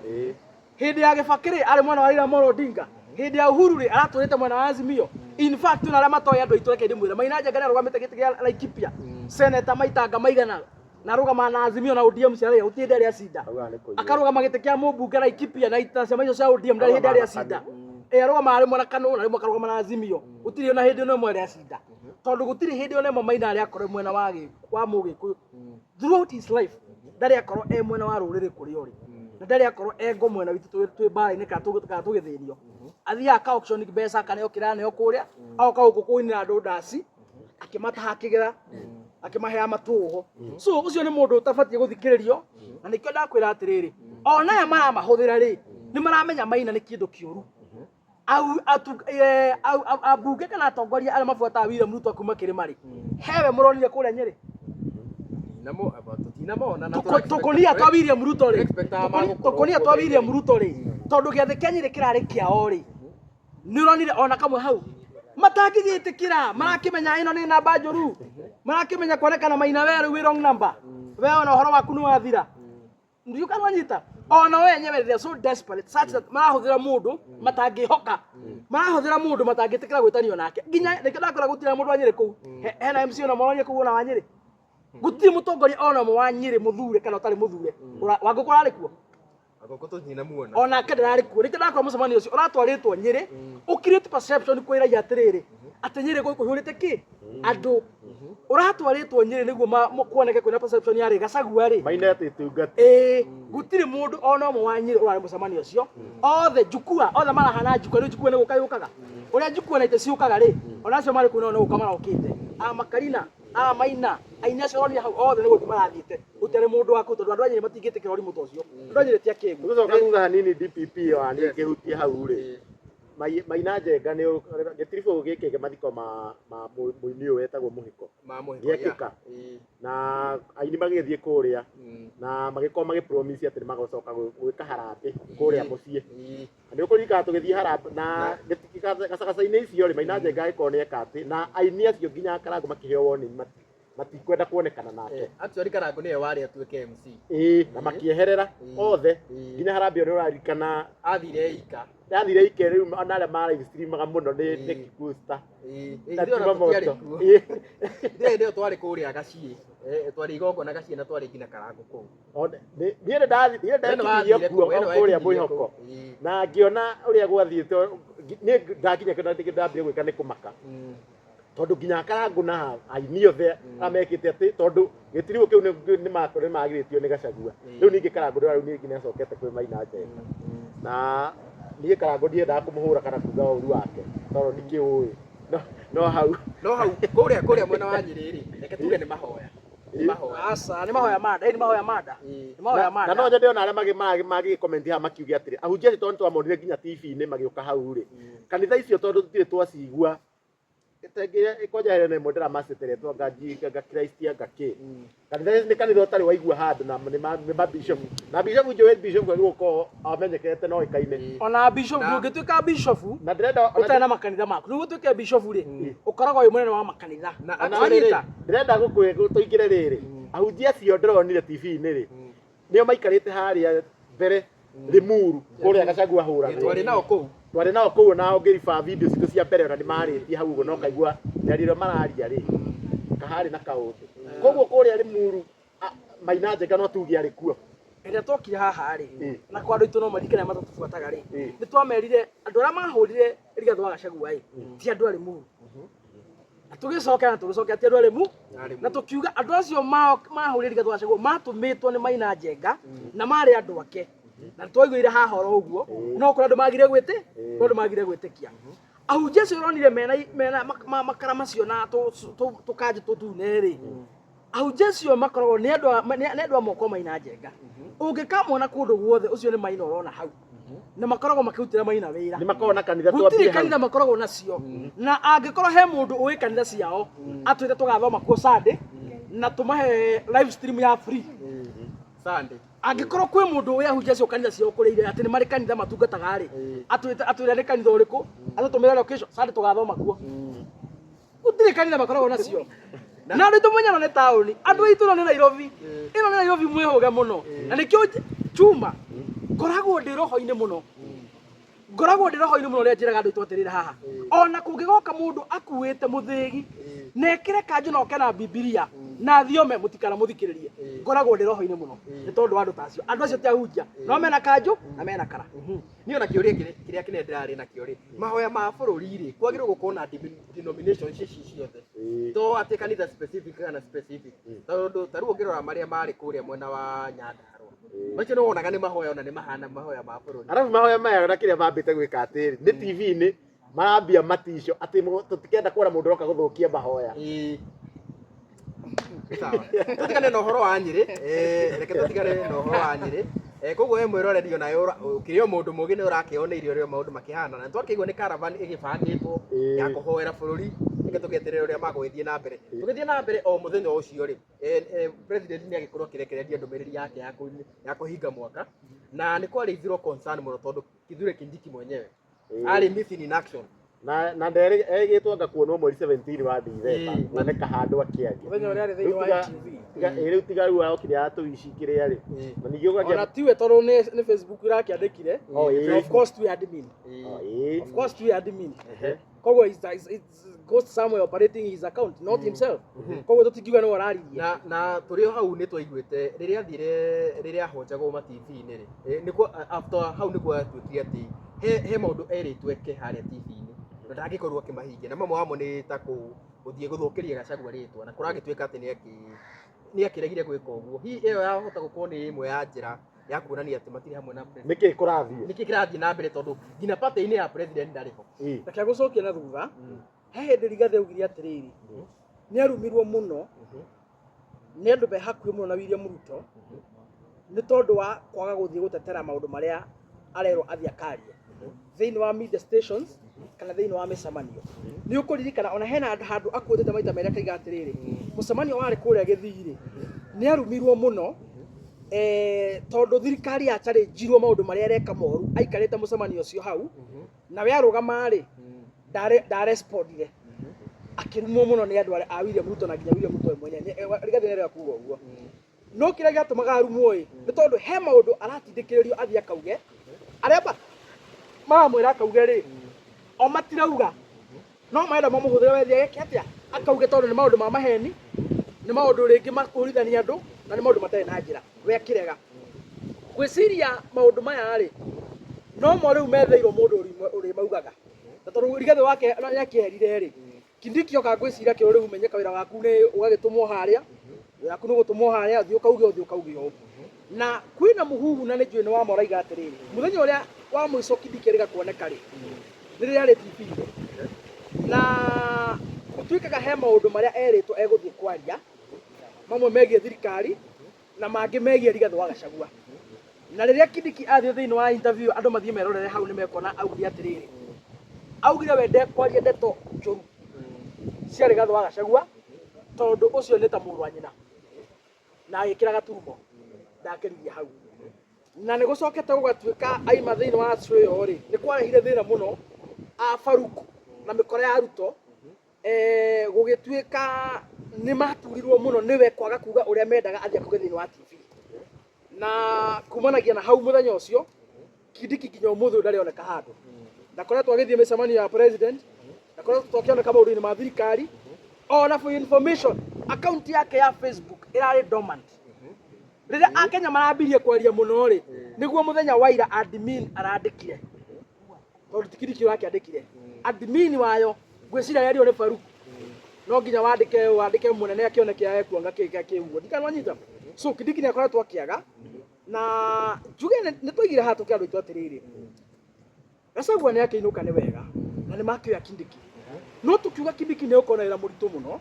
Hĩndĩ ya Gĩbakĩ rĩ, arĩ mwena wa Raila Amolo Odinga. Hĩndĩ ya Uhuru rĩ, aratũrĩte mwena wa Azimio. In fact, na arĩa matoĩ, andũ aitũ, reke ndĩmwĩre, Maina Njenga nĩ arũgamĩte gĩtĩ kĩa Laikipia seneta maitanga maigana na arũgamaga na Azimio na ODM cia Raila, gũtirĩ hĩndĩ arĩ acinda. Augaga nĩ kũiywo. Akarũgama gĩtĩ kĩa mũmbunge Laikipia na ita ciama icio cia ODM, ndarĩ hĩndĩ arĩ acinda. Ĩ arũgamaga rĩmwe na KANU na rĩmwe akarũgama na Azimio, gũtirĩ ona hĩndĩ ona ĩmwe arĩ acinda, tondũ gũtirĩ hĩndĩ ona ĩmwe Maina arĩ akorwo mwena wa mũgĩkũyũ. Throughout his life ndarĩ akorwo e mwena wa rũrĩrĩ kũrĩa ũrĩ, na ndarĩ akorwo e ngo mwena witũ twĩ mbara-inĩ kana tũgĩthĩnio. Athiaga aka auction mbeca, akaneo kĩrĩa aneo kũrĩa, agoka gũkũ kũinĩra andũ ndaci akĩmataha akĩgera. Akĩmaheaga matũho. So ũcio nĩ mũndũ ũtabatiĩ gũthikĩrĩrio, na nĩkĩo ndakwĩra atĩrĩrĩ, ona aya maramahũthĩra rĩ, nĩ maramenya Maina nĩ kĩndũ kĩũru. Au atu eh, au au- ambunge kana atongoria arĩa mabuataga William Ruto kuma kĩrĩma rĩ, hewe mũronire kũrĩa Nyĩrĩ? Namo tutinamona na Tũkũnia twa William Ruto rĩ, Tũrexpectaga magũkorwo tũkũnia twa kuo William Nyĩrĩ. Ruto rĩ, tondũ gĩathĩ kĩa Nyĩrĩ kĩrarĩ kĩao rĩ, nĩ ũronire ona kamwe hau matangĩgĩtĩkĩra, marakĩmenya ĩno nĩ namba njũru, marakĩmenya kuonekana Maina we rĩu wĩ wrong number, we ona ũhoro waku nĩ wathira. Ndiũ kana wanyita, ona we enyewe they are so desperate such that marahũthĩra mũndũ matangĩhoka, marahũthĩra mũndũ matangĩtĩkĩra gwĩtanio nake. Nginya nĩkĩo ndakora gũtirĩ mũndũ wa Nyĩrĩ kũu. Hena MC ona moronire kũu ona wa Nyĩrĩ, gũtirĩ mũtongoria ona ũmwe wa Nyĩrĩ mũthure kana ũtarĩ mũthure. Wangũkũ ararĩ kuo? Agoko tũtinamuona. Onake ndararĩ kuo. Nĩkĩo ndakora mũcemanio ũcio ũratwarĩtwo Nyĩrĩ ũkirĩte perception kwĩ raia atĩrĩrĩ, atĩ Nyĩrĩ kũihũrĩte kĩ andũ. Ũratwarĩtwo Nyĩrĩ nĩguo kuoneke kwĩna perception yarĩ Gachagua rĩ. Maina atĩ tungata. Ĩĩ, gũtirĩ mũndũ ona ũmwe wa Nyĩrĩ ũrarĩ mũcemanio ũcio. Othe njukua, othe marahana njukua. Rĩu njukua nĩ gũka yũkaga, ũrĩa njukua na itĩ ciũkaga rĩ, ona acio marĩ kũu nao nĩ gũka marokĩte. A Makarina, a Maina, aini acio ũronire hau othe nĩ gũthiĩ marathiĩte. Gũtiarĩ mũndũ wa kũu tondũ andũ a Nyĩrĩ matingĩtĩkĩra ũrimũ ta ũcio. Andũ a Nyĩrĩ ti akĩgu. Tũgĩcoka thutha hanini DPP wa niĩ ngĩhutie hau rĩ, Maina Njenga nĩ gĩtiribũ gĩkĩ kĩa mathiko ma mũini ũyũ wetagwo Mũhĩko. Ma Mũhĩko, Gĩekĩka. Yeah. Na aini magĩgĩthiĩ kũrĩa na magĩkorwo magĩ promise atĩ nĩ magocoka gwĩka harambĩ kũrĩa mũciĩ. Na nĩ ũkũririkana tũgĩthiĩ harambĩ na gacagaca-inĩ icio rĩ, Maina Njenga agĩkorwo nĩ eka atĩ, na aini acio nginya Karangũ makĩheo warning matikwenda kuonekana nake. Actually Karangũ nĩwe warĩ atuĩke MC. Ĩĩ, na makĩeherera othe nginya harambĩ ĩyo nĩ ũraririkana. Athire ika. Yathire ike rĩu ona arĩa ma live streamaga mũno nĩ Kikusta. Na Ithuĩ ona Tuma Moto. tũtiarĩ kuo. Ithuĩ hĩndĩ ĩyo twarĩ kũrĩa Gaciĩ. Twarĩ igongona Gaciĩ na twarĩ nginya Karangũ kũu. Niĩ nĩ ndathi- niĩ We nĩ ndekinyirie wathire kuo kũu, we nĩ kũrĩa wekinyirie mwĩhoko. kũu. Na ngĩona ũrĩa gwathiĩte, niĩ ndakinya kĩndũ ndambire gwĩka nĩ kũmaka. Tondũ nginya Karangũ na aini othe arĩa mekĩte atĩ, tondũ gĩtiribũ kĩu nĩ magirĩtio nĩ Gachagua. Rĩu ningĩ Karangũ rĩu ningĩ nĩ acokete kwĩ Maina Njenga. Na niĩ Karangũ ndiendaga kũmũhũra kana kuga ũru wake, tondũ ndikĩũĩ. No hau. No hau kũrĩa mwena wa Nyĩrĩ rĩ, reke tuge nĩ mahoya. Nĩ mahoya. Aca, nĩ mahoya manda, nĩ mahoya manda. Nĩ mahoya Na no manda. nyende ona arĩa magĩ comment haha makiuge atĩrĩ, ahunjia acio tondũ nĩtwamonire nginya TV-inĩ magĩũka hau rĩ, kanitha icio tondũ tũtirĩ twacigua, kwanja hena ĩmwe ndĩramacĩte rĩtwa nga Christ anga kĩ. Kanitha nĩ kanitha ũtarĩ waigua handũ na nĩ ma bishop. Na bishop njũĩ bishop agĩrĩirwo gũkorwo amenyekete na oĩkaine. Ona bishop, Na- ndũngĩtuĩka bishop Na ndĩrenda ona ũtarĩ na makanitha maku. Nĩguo ũtuĩke bishop rĩ, ũkoragwo wĩ mũnene wa makanitha. Na Ona actually Wanyita? ndĩrenda tũingĩre rĩrĩ, ahunjia acio ndĩronire TV-inĩ rĩ, nĩo maikarĩte harĩa mbere Limuru kũrĩa Gachagua ahũragwo. Twarĩ nao kũu. Twarĩ nao kũu, na ũngĩriba video citũ cia mbere ona nĩmarĩtie hau ũguo, na ũkaigua mĩario ĩrĩa mararia rĩ, kaharĩ na kaũndũ. Koguo kũrĩa Limuru Maina Njenga no tuge arĩ kuo. Rĩrĩa twokire haha rĩ, na kwa andũ aitũ no maririkane matatũbuataga rĩ, nĩ twamerire andũ arĩa mahũrire Rigathĩ wa Gachagua ĩ, ti andũ a Limuru. Na tũgĩcoka na tũgĩcokia ti andũ a Limuru. Na tũkiuga andũ acio mahũrire Rigathĩ wa Gachagua matũmĩtwo nĩ Maina Njenga na marĩ andũ ake. Na twaiguire haha oro ũguo, no kũrĩ andũ magire gwĩtĩ, kũrĩ andũ magire gwĩtĩkia. Ahunjia acio ũronire mena makara macio na tũkanjũ tũtune rĩ, ahunjia acio makoragwo nĩ andũ a moko Maina Njenga. Ũngĩkamona kũndũ guothe, ũcio nĩ Maina ũrona hau. Na makoragwo makĩrutĩra Maina wĩra. Nĩ makoragwo na kanitha Gũtirĩ twambie hau. kanitha makoragwo nacio. Na angĩkorwo he mũndũ ũĩ kanitha ciao, atwĩre tũgathoma kuo Sunday na tũmahe live stream ya free. Sunday. Angĩkorwo kwĩ mũndũ ũĩ ahunjia acio kanitha ciao kũrĩa irĩ, atĩ nĩ marĩ kanitha matungataga rĩ, atwĩre nĩ kanitha ũrĩkũ, atũtũmĩre location, Sunday tũgathoma kuo. Gũtirĩ kanitha makoragwo nacio. Na andũ aitũ menyana nĩ taũni, andũ aitũ ĩno nĩ Nairobi, ĩno nĩ Nairobi mwĩhũge mũno. Na nĩkĩo Juma ngoragwo ndĩ roho-inĩ mũno, ngoragwo ndĩ roho-inĩ mũno rĩrĩa njĩraga andũ aitũ atĩrĩrĩ haha, ona kũngĩgoka mũndũ akuĩte mũthĩgi na ekĩre kanjũ na oke na Bibilia na thiome, mũtikanamũthikĩrĩrie. Ngoragwo ndĩ roho-inĩ mũno nĩ tondũ wa andũ ta acio. Andũ acio ti ahunjia, no mena kanjũ na mena kara. Niĩ ona kĩũria kĩrĩa kĩnene ndĩrarĩ nakĩo rĩ, mahoya ma bũrũri rĩ, kwagĩrĩirwo gũkorwo na denomination ici ciothe, to atĩ kanitha specific kana specific, tondũ ta rĩu ũngĩrora marĩa marĩ kũrĩa mwena wa Nyandarũa, macio nĩ wonaga nĩ mahoya ona nĩ mahana mahoya ma bũrũri. Arabu mahoya maya na kĩrĩa mambĩte gwĩka atĩrĩ, nĩ TV-inĩ marambia matico atĩ tũtikenda kuona mũndũ ũroka gũthũkia mahoya. Sawa. Tũtigane na ũhoro wa Nyĩrĩ, reke tũtigane na ũhoro wa Nyĩrĩ. Koguo we mwĩroreri onawe ũkĩrĩ o mũndũ mũgĩ nĩ ũrakĩoneire ũrĩa maũndũ makĩhana, na nĩtwakĩigua nĩ caravan ĩgĩbangĩtwo ya kũhoera bũrũri, reke tũgĩeterere ũrĩa magũgĩthiĩ na mbere. Tũgĩthiĩ na mbere o mũthenya ũcio rĩ, president nĩ agĩkorwo akĩrekereria ndũmĩrĩri yake ya kũhinga mwaka, na nĩ kwarĩithirwo concern mũno tondũ Kithure Kindiki mwenyewe arĩ missing in action. Na nderĩgĩtwo anga kuonwo mweri 17 wa Dithemba kuoneka handũ akĩaria. Mũthenya ũrĩa arĩ thĩinĩ Rĩu wa NTV. Rĩu tiga rĩu okire atũici kĩrĩa rĩ. Na ningĩ ũgakĩa Ona tiwe tondũ nĩ Facebook irakĩandĩkire. Oh, ĩĩ. Of course tiwe admin. Oh, ĩĩ. Of course tiwe admin. Koguo it's ghost somewhere operating his account, not himself. Koguo tũtingiuga nĩwe ũraririe. Na tũrĩ o hau nĩ twaiguĩte rĩrĩa athire, rĩrĩa ahonjagwo ma TV-inĩ rĩ, nĩkuo after hau nĩkuo atuĩkire atĩ he maũndũ erĩtwo eke harĩa TV-inĩ na ndangĩkorwo akĩmahingia, na mamwe wamo nĩ ta gũthiĩ gũthũkĩria Gachagua rĩtwa, na kũragĩtuĩka atĩ nĩ akĩregire gwĩka ũguo. Hihi ĩyo yahota gũkorwo nĩ ĩmwe ya njĩra ya kuonania atĩ matirĩ hamwe na president. Nĩkĩ kũrathiĩ? Nĩkĩ kĩrathiĩ na mbere tondũ nginya party-inĩ ya president ndarĩ ho. Reke ngũcokie na thutha. He hĩndĩ Rigathĩ augire atĩrĩrĩ, nĩ arumirwo mũno nĩ andũ me hakuhĩ mũno na William Ruto nĩ tondũ wa kwaga gũthiĩ gũtetera maũndũ marĩa arerwo athiĩ akarie thĩinĩ wa media stations kana thĩinĩ wa mĩcemanio. Nĩ ũkũririkana ona hena handũ akuĩtĩte maita merĩ akaiga atĩrĩrĩ, mũcemanio warĩ kũrĩa Gĩthii rĩ, nĩ arumirwo mũno tondũ thirikari ya challenge-irwo maũndũ marĩa areka moru aikarĩte mũcemanio ũcio hau, na we arũgama rĩ, ndarespondire, akĩrumwo mũno nĩ andũ a William Ruto na nginya William Ruto we mwene. Rigathĩ nĩarega kuga ũguo. No kĩrĩa gĩatũmaga arumwo ĩ, nĩ tondũ he maũndũ aratindĩkĩrĩrio athiĩ akauge, arĩa maramwĩra akauge rĩ, o matirauga, no marenda mamũhũthĩre we athiĩ ageke atĩa, akauge tondũ nĩ maũndũ ma maheni, nĩ maũndũ rĩngĩ ma kũhũrithania andũ, na nĩ maũndũ matarĩ na njĩra, we akĩrega. Ngwĩciria maũndũ maya rĩ, no mo rĩu metheirwo mũndũ ũrĩmaugaga. Na tondũ Rigathĩ wake nĩakĩerire rĩ, Kindiki oka ngwĩciria kĩo rĩu menye kawĩra gaku nĩ ũgagĩtũmwo harĩa, wĩra waku nĩ ũgũtũmwo harĩa, ũthiĩ ũkauge, ũthiĩ ũkauge ũũ. Na kwĩna mũhuhu na nĩ njũĩ nĩ wa ma ũraiga atĩrĩrĩ, mũthenya ũrĩa wa mũico Kindiki erĩga kuoneka rĩ, nĩ rĩrĩa arĩ TV-inĩ. Na gũtuĩkaga he maũndũ marĩa erĩtwo egũthiĩ kwaria, mamwe megiĩ thirikari na mangĩ megiĩ Rigathĩ wa Gachagua. Na rĩrĩa Kindiki athiĩ thĩinĩ wa interview andũ mathiĩ merorere hau nĩ mekuona augire atĩrĩrĩ, augire we ndekwaria ndeto njũru cia Rigathĩ wa Gachagua tondũ ũcio nĩ ta mũrũ wa nyina, na agĩkĩra gaturumo ndakĩririe hau. Na nĩ gũcokete gũgatuĩka aima thĩinĩ wa show ĩyo rĩ, nĩ kwarehire thĩna mũno a Farouk na mĩkora ya Ruto, gũgĩtuĩka nĩ maturirwo mũno nĩwe kwaga kuga ũrĩa mendaga athiĩ akauge thĩinĩ wa TV. Na kumanagia na hau mũthenya ũcio Kindiki nginya ũmũthĩ ũyũ ndarĩ oneka handũ. Ndakoretwo agĩthiĩ mĩcemanio ya president, ndakoretwo akĩoneka maũndũ-inĩ ma thirikari, ona for information account yake ya Facebook ĩrarĩ dormant. Rĩrĩa Akenya marambirie kwaria mũno rĩ, nĩguo mũthenya wa ira admin arandĩkire, tondũ ti Kindiki ũrakĩandĩkire, admin wayo ngwĩciria yario nĩ Farouk, no nginya wandĩke mũnene akĩoneke ekuonga kĩugo ndikanwanyita. So Kindiki nĩ akoretwo akĩaga, na njuge nĩ twaigire haha tũkĩra andũ aitũ atĩrĩrĩ, Gachagua nĩ akĩinũka nĩ wega na nĩ makĩoya Kindiki, no tũkiuga Kindiki nĩ ũkorwo na wĩra mũritũ mũno,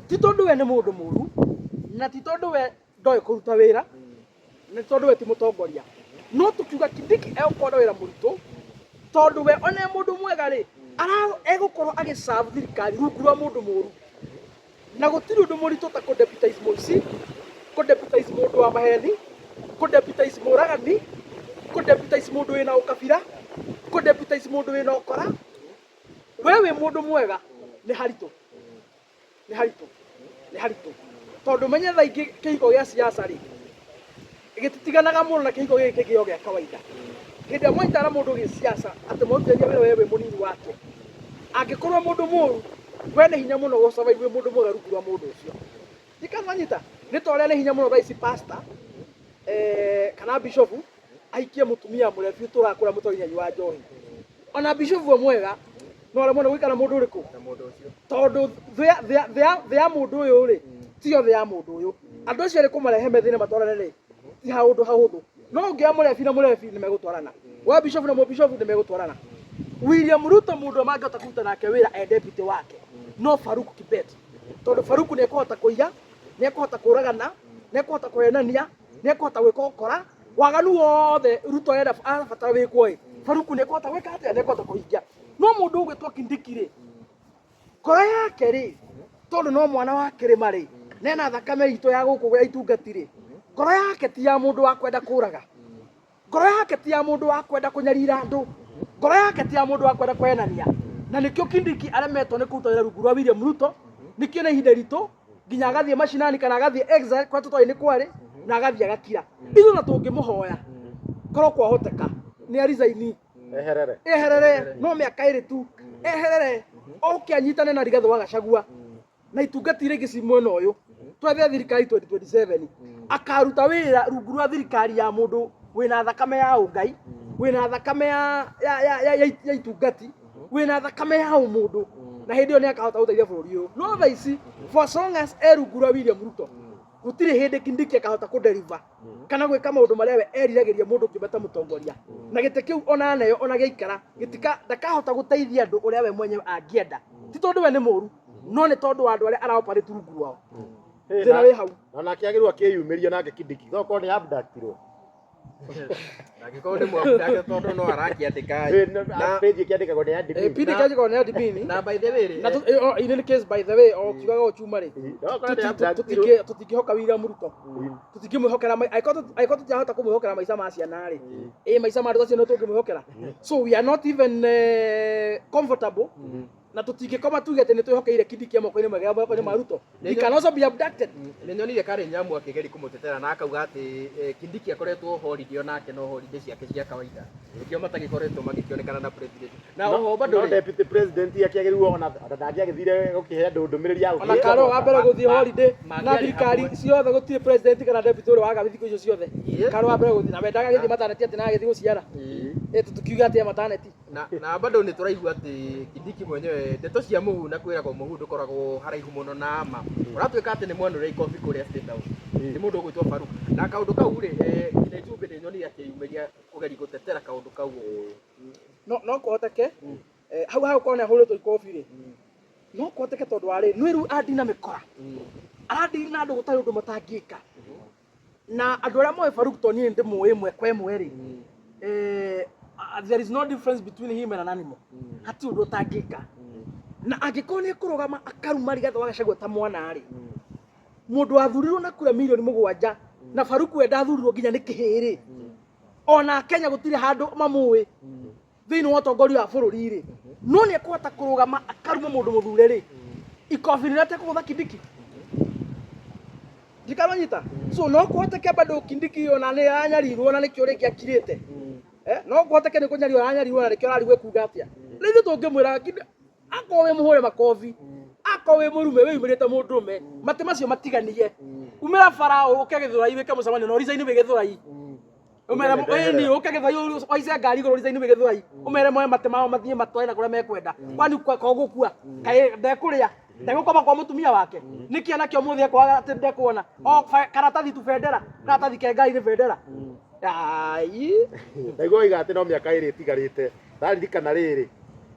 ti tondũ we nĩ mũndũ mũru, na ti tondũ we ndoĩ kũruta wĩra, na ti tondũ we ti mũtongoria, no tũkiuga Kindiki egũkorwo na wĩra mũritũ tondũ we ona e mũndũ mwega rĩ, egũkorwo agĩserve thirikari rungu rwa mũndũ mũru, na gũtirĩ ũndũ mũritũ ta kũ-deputize mũici, kũ-deputize mũndũ wa maheni, kũ-deputize mũragani, kũ-deputize mũndũ wĩna ũkabira, kũ-deputize mũndũ wĩna ũkora. We wĩ mũndũ mwega nĩ haritũ, nĩ haritũ, nĩ haritũ, tondũ menye thaa ingĩ kĩhiko gĩa siasa rĩ gĩtitiganaga mũno na kĩhiko gĩkĩ kĩngĩ o gĩa kawaida. Hĩndĩ ĩrĩa mwanyitana na mũndũ gĩ siasa atĩ mwarutithania wĩra we wĩ mũnini wake, angĩkorwo mũndũ mũru we nĩ hinya mũno gũ survive wĩ mũndũ mwega rungu rwa mũndũ ũcio. Ndikamanyita nĩ ta ũrĩa nĩ hinya mũno thaa ici pastor kana bishop ahikie mũtumia mũrebi ũtũraga kũrĩa mũtũrainyanyi wa njohi. Ona bishop we mwega no aremwo nĩ gũikara mũndũ ũrĩkũ, tondũ thĩ ya mũndũ ũyũ rĩ tiyo thĩ ya mũndũ ũyũ. Andũ acio erĩ kũmarehe methĩ-inĩ matwarane rĩ ti haũndũ hahũthũ, no ũngĩoya mũrebi na mũrebi nĩ megũtwarana, wa bishop na mũbishop nĩ megũtwarana. William Ruto mũndũ ũrĩa mangĩhota kũruta nake wĩra e deputy wake no Farouk Kibet, tondũ Farouk nĩ ekũhota kũiya Nĩ ekũhota kũragana, nĩ ekũhota kũhenania, nĩ ekũhota gwĩka ũkora, waganu wothe Ruto arenda arabatara wĩkwo ĩ, Faruku nĩ ekũhota gwĩka atĩa? Nĩ ekũhota kũhingia. No mũndũ ũgwĩtwo Kindiki rĩ, ngoro yake rĩ, tondũ no mwana wa kĩrĩma rĩ, na ena thakame itũ ya gũkũ ya itungati rĩ, ngoro yake ti ya mũndũ wa kwenda kũraga. Ngoro yake ti ya mũndũ wa kwenda kũnyarira andũ. Ngoro yake ti ya mũndũ wa kwenda kũhenania. Na nĩkĩo Kindiki aremetwo nĩ kũruta wĩra rungu rwa William Ruto, nĩkĩo na ihinda iritũ nginya agathiĩ mashinani kana agathiĩ exile kũrĩa tũtoĩ nĩ kwarĩ na agathiĩ agakira. Ithuĩ ona tũngĩmũhoya korwo kwahoteka nĩ a resign Eherere. Eherere, no mĩaka ĩrĩ tu, eherere oke anyitane na Rigathĩ wa Gachagua na itungati iria ingĩ ci mwena ũyũ, twethe thirikari 2027 akaruta wĩra rungu rwa thirikari ya mũndũ wĩna thakame ya ũngai, wĩna thakame ya, ya, ya, ya, ya, ya itungati, wĩna thakame ya ũmũndũ, na hĩndĩ ĩyo nĩ akahota gũteithia bũrũri ũyũ. No thaa ici, for as long as e rungu rwa William Ruto, gũtirĩ hĩndĩ Kindiki akahota kũdeliver kana gwĩka maũndũ marĩa we eriragĩria mũndũ kĩũmbe ta mũtongoria. Na gĩtĩ kĩu ona aneo ona gĩaikara gĩtika, ndakahota gũteithia andũ ũrĩa we mwenyewe angĩenda, ti tondũ we nĩ mũru, no nĩ tondũ wa andũ arĩa araoperate rungu rwao. Thĩna wĩ hau. Na nake agĩrĩirwo akĩyumĩria nake Kindiki tokorwo nĩ abductirwo. Angĩkorwo nĩ mwabudake tondũ no arakĩandĩka. Page ĩkĩandĩkagwo nĩ admin. Pindi kĩandĩkagwo nĩ admin. Na by the way rĩ, Na in any case, by the way, o kiugaga o chuma rĩ, Tokorwo nĩ abductirwo. Tũtingĩhoka William Ruto, tũtingĩmwĩhokera angĩkorwo tũtirahota kũmwĩhokera maica ma ciana rĩ, ĩ maica ma andũ acio no tũngĩmwĩhokera? So we are not even comfortable na tũtingĩkoma tuge atĩ nĩ twĩhokeire Kindiki moko-inĩ mega, moko-inĩ ma Ruto. He can also be abducted. Nĩ nyonire Karen Nyamu akĩgeria kũmũtetera na akauga atĩ Kindiki akoretwo holiday onake no holiday ciake cia kawaida, nĩkĩo matagĩkoretwo magĩkĩonekana na president na oho bado No rĩ, deputy president akĩagĩrĩirwo ona ndangĩagĩthire gũkĩhe andũ ndũmĩrĩri ya Ona gũkĩhe karo wa mbere gũthiĩ holiday na mangĩarĩ thirikari hamwe. Ciothe gũtirĩ president kana deputy ũrĩa waga thikũ icio ciothe. Karo wa mbere gũthiĩ na wendaga gĩthiĩ maternity atĩ na agĩthiĩ gũciara. Tũkiuga atĩ maternity. Na bado nĩ tũraigua atĩ Kindiki mwenyewe, ndeto cia mũhu na kwĩragwo mũhu ndũkoragwo haraihu mũno na ma, ũratuĩka atĩ nĩ mwanũre ikobi kũrĩa State House nĩ mũndũ ũgwĩtwo Faruk na kaũndũ kau rĩ, nginya Itumbĩ nĩ nyonire akĩyumĩria kũgeria gũtetera kaũndũ kau ũguo. No kũhoteke hau hagũkorwo nĩ ahũrĩtwo ikobi rĩ, no kũhoteke tondũ wa rĩ nĩ rĩu andina mĩkora, arandini na andũ gũtarĩ ũndũ matangĩka, na andũ arĩa moĩ Faruk, to niĩ ndĩmũĩ ĩmwe kwa ĩmwe rĩ, there is no difference between him and an animal. Hatirĩ ũndũ ũtangĩka, na angĩkorwo nĩ ekũrũgama akaruma Rigathĩ wa Gachagua ta mwana rĩ, mũndũ wathurirwo na kura mirioni 7, na Faruk we ndathurirwo nginya nĩ kĩhĩ rĩ, ona Kenya gũtirĩ handũ mamũĩ thĩinĩ wa ũtongoria wa bũrũri rĩ, no nĩ ekũhota kũrũgama akaruma mũndũ mũthure rĩ, ikobi rĩrĩa atekũgũtha Kindiki ndikamanyita. So no kũhoteke bado Kindiki ona nĩ aranyarirwo na nĩkĩo rĩngĩ akirĩte. No kũhoteke nĩ kũnyarirwo aranyarirwo na nĩkĩo ararigwo ekuga atĩa. Rĩu ithuĩ tũngĩmwĩra akorwo wĩ mũhũre makobi, akorwo wĩ mũrume wĩyumĩrĩte mũndũrũme, matĩ macio matiganie, umĩra bara ũke Gĩthũrai wĩke mũcemanio na ũricaini wĩ Gĩthũrai, umere ĩni ũke Gĩthũrai waice ngari igũrũ, ũricaini wĩ Gĩthũrai, ũmere moe matĩ mao mathiĩ matware na kũrĩa mekwenda. Kwani ko gũkua kaĩ ndekũrĩa, ndegũkoma kwa mũtumia wake nĩkĩ anakĩo mũthĩ ekwaga atĩ ndekuona o karatathi tu, bendera, karatathi ke ngari-inĩ, bendera. Ai. Ndaigua oiga atĩ no mĩaka 2 ĩtigarĩte. Ndaririkana rĩrĩ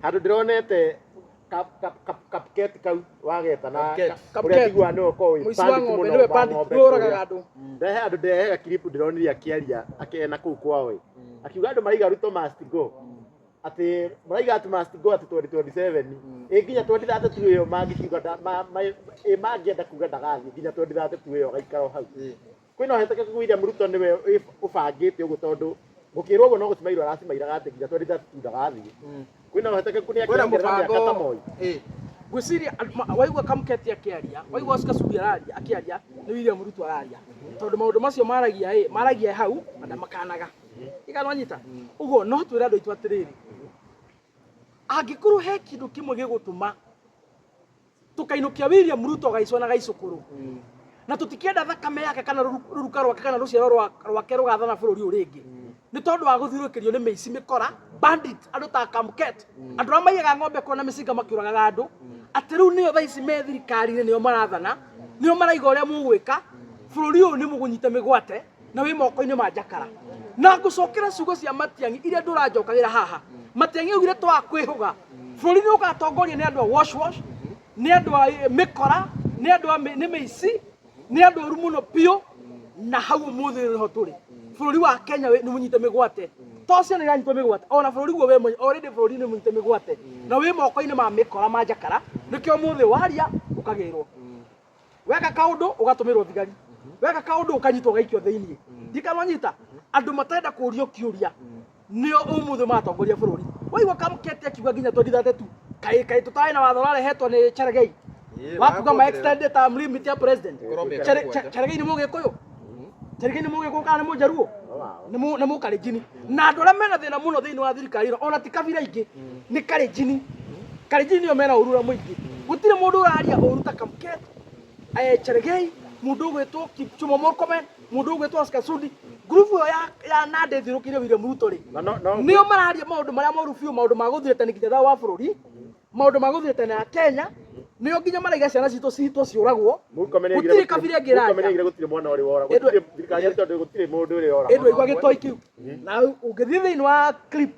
handũ ndĩronete kapketi kau wageta na Kapket. ũrĩa Kapket. njiguaga nĩwe ũkoragwo wĩ Mũici wa bandit ng'ombe mũno nĩwe wa bandit ng'ombe nĩwe ũragaga kũrĩa. andũ. Ndehe andũ ndehega clip ndĩronire akĩaria akĩena kũu kwao ĩ, akiuga andũ maraiga Ruto must go, atĩ maraiga atĩ must go, atĩ 2027 ĩ nginya 2032 ĩyo mangĩkiuga ĩ mangĩenda kuga ndagathiĩ nginya 2032 ĩyo agaikara o hau. Kwĩna ũhotekeku William Ruto nĩwe ũbangĩte ũguo, tondũ gũkĩrwo ũguo no gũcimairwo aracimairaga atĩ nginya 2032 ndagathiĩ. Kwĩna ũhotekeku nĩ Kwĩna akĩongerera mĩaka ta mũbango Moi? Ngwĩciria waigua Kamketi akĩaria, waigua Oscar Sudi araria akĩaria, nĩ William Ruto araria, tondũ maũndũ macio maragia ĩ maragia hau na ndamakanaga ikanwanyita ũguo. No twĩre andũ aitũ atĩrĩrĩ, angĩkorwo he kĩndũ kĩmwe gĩgũtũma tũkainũkia William Ruto gaicwa na gaicũkũrũ na tũtikĩenda thakame yake kana rũruka rwake kana rũciaro rwake rũgathana bũrũri ũyũ rĩngĩ, nĩ tondũ wa gũthiũrũrũkĩrio nĩ mĩici, mĩkora, bandit, andũ ta Kamket, andũ arĩa maiyaga ng'ombe kona mĩcinga makĩũragaga andũ, atĩ rĩu nĩo thaa ici me thirikari-inĩ, nĩo marathana, nĩo maraiga ũrĩa mũgwĩka bũrũri ũyũ, nĩ mũgũnyita mĩgwate na wĩ moko-inĩ ma njakara. Na ngũcokera ciugo cia Matiang'i iria ndũranjokagĩra haha. Matiang'i augire twaga kwĩhũga, bũrũri nĩ ũgatongorio nĩ andũ a wash wash, nĩ andũ a mĩkora, nĩ andũ a nĩ mĩici. Nĩ andũ oru mũno biũ, na hau ũmũthĩ nĩho tũrĩ. Bũrũri wa Kenya nĩ mũnyite mĩgwate, to ciana iranyitwo mĩgwate, ona bũrũri guo wĩ mwenye already, bũrũri nĩ mũnyite mĩgwate na wĩ moko-inĩ ma mĩkora ma njakara. Nĩkĩo ũmũthĩ waria ũkagĩrwo, weka kaũndũ ũgatũmĩrwo thigari, weka kaũndũ ũkanyitwo ũgaikio thĩiniĩ. Ndikanwanyita andũ matarenda kũrio kĩũria nĩo ũmũthĩ maratongoria bũrũri. Waigua Kamketi akiuga nginya 2032, kaĩ kaĩ tũtarĩ na watho ũrarehetwo nĩ Cherargei wa kuga ma extend term limit ya president. Korwo mĩaka 7. Cherargei nĩ Mũgĩkũyũ? Cherargei nĩ Mũgĩkũyũ kana nĩ Mũjaruo? Nĩ Mũkalenjini. Na andũ arĩa mena thĩna mũno thĩinĩ wa thirikari ĩno ona ti kabira ingĩ, nĩ Kalenjini. Kalenjini nĩo mena ũru ũrĩa mũingĩ. Gũtirĩ mũndũ ũraria ũru ta Kamket, Cherargei, mũndũ ũgwĩtwo Kipchumba Murkomen, mũndũ ũgwĩtwo Oscar Sudi. Ngurubu ĩyo ya Nandi ĩthiũrũkĩirie William Ruto rĩ, Na no no nĩo mararia maũndũ marĩa moru biũ, maũndũ ma gũthirĩtani nginya thayũ wa bũrũri, maũndũ ma gũthirĩtana ya Kenya. Nĩo nginya maraiga ciana citũ citũ ciũragwo. Murkomen Gũtirĩ kabira ĩngĩ ĩraria. Murkomen oigire gũtirĩ mwana ũrĩ wora. Gũtirĩ thirikari ya tondũ gũtirĩ mũndũ ũrĩ wora. Ĩndũ igua gĩtoi kĩu na ũngĩthiĩ thĩinĩ wa clip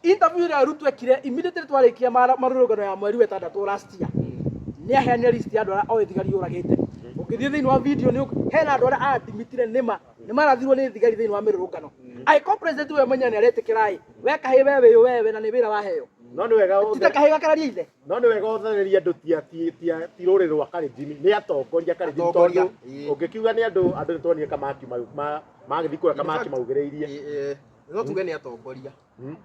interview ĩrĩa Ruto ekire immediately twarĩkia marũrũngano ya mweri wa ĩtandatũ last year, nĩ aheanire list ya andũ arĩa oĩ thigari yũragĩte. Ũngĩthiĩ thĩinĩ wa video nĩ hena andũ arĩa admitire nĩma nĩ marathirwo nĩ thigari thĩinĩ wa mĩrũrũngano. Angĩkorwo president we mwenyewe nĩ aretĩkĩra ĩ, we kahĩ we wĩyũ wewe na nĩ wĩra waheo. No nĩ wega Ti ta kahĩ gakararia ithe. No nĩ wega ũthererie andũ ti rũrĩrĩ rwa Kalenjin, nĩ atongoria Kalenjin. Atongoria, Tondũ ũngĩkiuga nĩ andũ nĩ tuonire Kamaki magĩthiĩ kũrĩa Kamaki maugĩrĩirie. No tuge nĩ atongoria.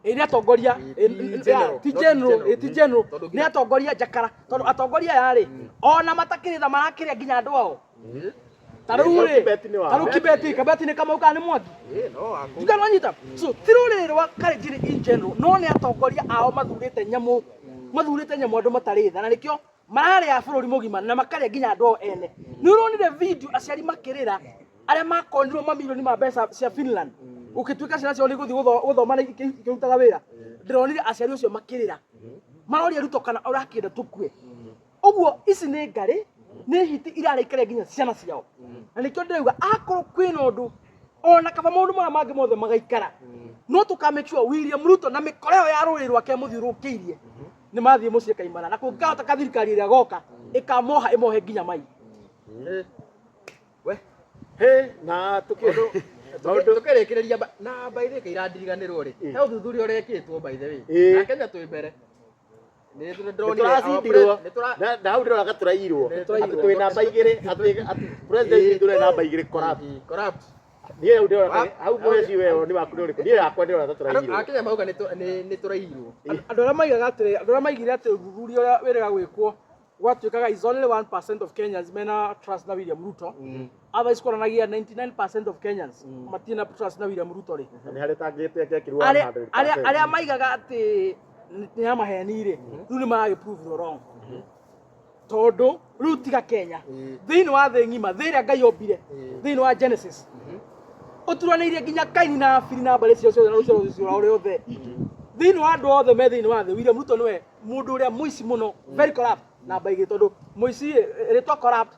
Ĩ nĩ atongoria. Ti general, Ti not general. general. Ti general. Tondũ Nĩ atongoria njakara, tondũ atongoria aya rĩ, ona matakĩrĩ tha marakĩrĩa nginya andũ ao. Ta rĩu rĩ, Kibeti nĩ wa- ta rĩu Kibeti, Kibeti nĩ Kamau kana nĩ Mwangi? Ĩ, no waku. Njuga nwanyita. So ti rũrĩrĩ rwa Kalenjin in general, no nĩ atongoria ao mathurĩte nyamũ, mathurĩte nyamũ, andũ matarĩ tha, na nĩkĩo mararĩa bũrũri mũgima na makarĩa nginya andũ ao ene. Nĩ ũronire video aciari makĩrĩra arĩa makonirwo mamirioni ma mbeca cia Finland, gũgĩtuĩka ciana ciao nĩ igũthiĩ gũthoma na ikĩrutaga wĩra. Ndĩronire aciari ũcio makĩrĩra, maroria Ruto kana ũrakĩenda tũkue ũguo. Ici nĩ ngarĩ, nĩ hiti irarĩkĩria nginya ciana ciao, na nĩkĩo ndĩrauga akorwo kwĩna ũndũ ona kaba maũndũ marĩa mangĩ mothe magaikara, no tũka make sure William Ruto na mĩkora ĩyo ya rũrĩrĩ rwake mũthiũrũrũkĩirie nĩ mathiĩ mũciĩ kaimana, na kũngĩkahota ka thirikari ĩrĩa goka ĩkamoha ĩmohe nginya mai. We. He na tuki maũndũ Tũkĩrĩkĩrĩria na by the way kairandiriganĩrwo rĩ, he ũthuthuria ũrekĩtwo by the way, na Kenya twĩ mbere. Nĩ ndĩronire our Nĩtũracindirwo. nĩtũra Na hau ndĩrona tũrairwo. Nĩtũrairwo. Atĩ twĩ namba 2, atĩ president witũ nĩ namba 2 corrupt. Corrupt. Niĩ hau ndĩrona hau mweci we woni waku nĩ ũrĩkũ? Niĩ yakwa ndĩrona ta Andũ tũrairwo. a Kenya mauga nĩ tũrairwo. Andũ arĩa maigaga atĩrĩ, andũ arĩa maigire atĩ ũthuthuria ũrĩa wĩrĩga gwĩkwo gwatuĩkaga is only 1% of Kenyans mena trust na William Ruto, otherwise kuonanagia 99% of Kenyans matirĩ na trust na William Ruto rĩ. Na nĩ harĩ tangĩte gekĩrwo Arĩa 100%. arĩa maigaga atĩ nĩ ya maheni rĩ, rĩu nĩ maragĩ prove wrong, tondũ rĩu tiga Kenya, thĩinĩ wa thĩ ng'ima, thĩ ĩrĩa Ngai ombire thĩinĩ wa Genesis ũturanĩirie nginya Kaini na Abili na mbarĩ ciao ciothe na rũciaro rũcio rwao rwothe, thĩinĩ wa andũ othe me thĩinĩ wa thĩ, William Ruto nĩwe mũndũ ũrĩa mũici mũno, very corrupt, namba 2, tondũ mũici rĩtwa corrupt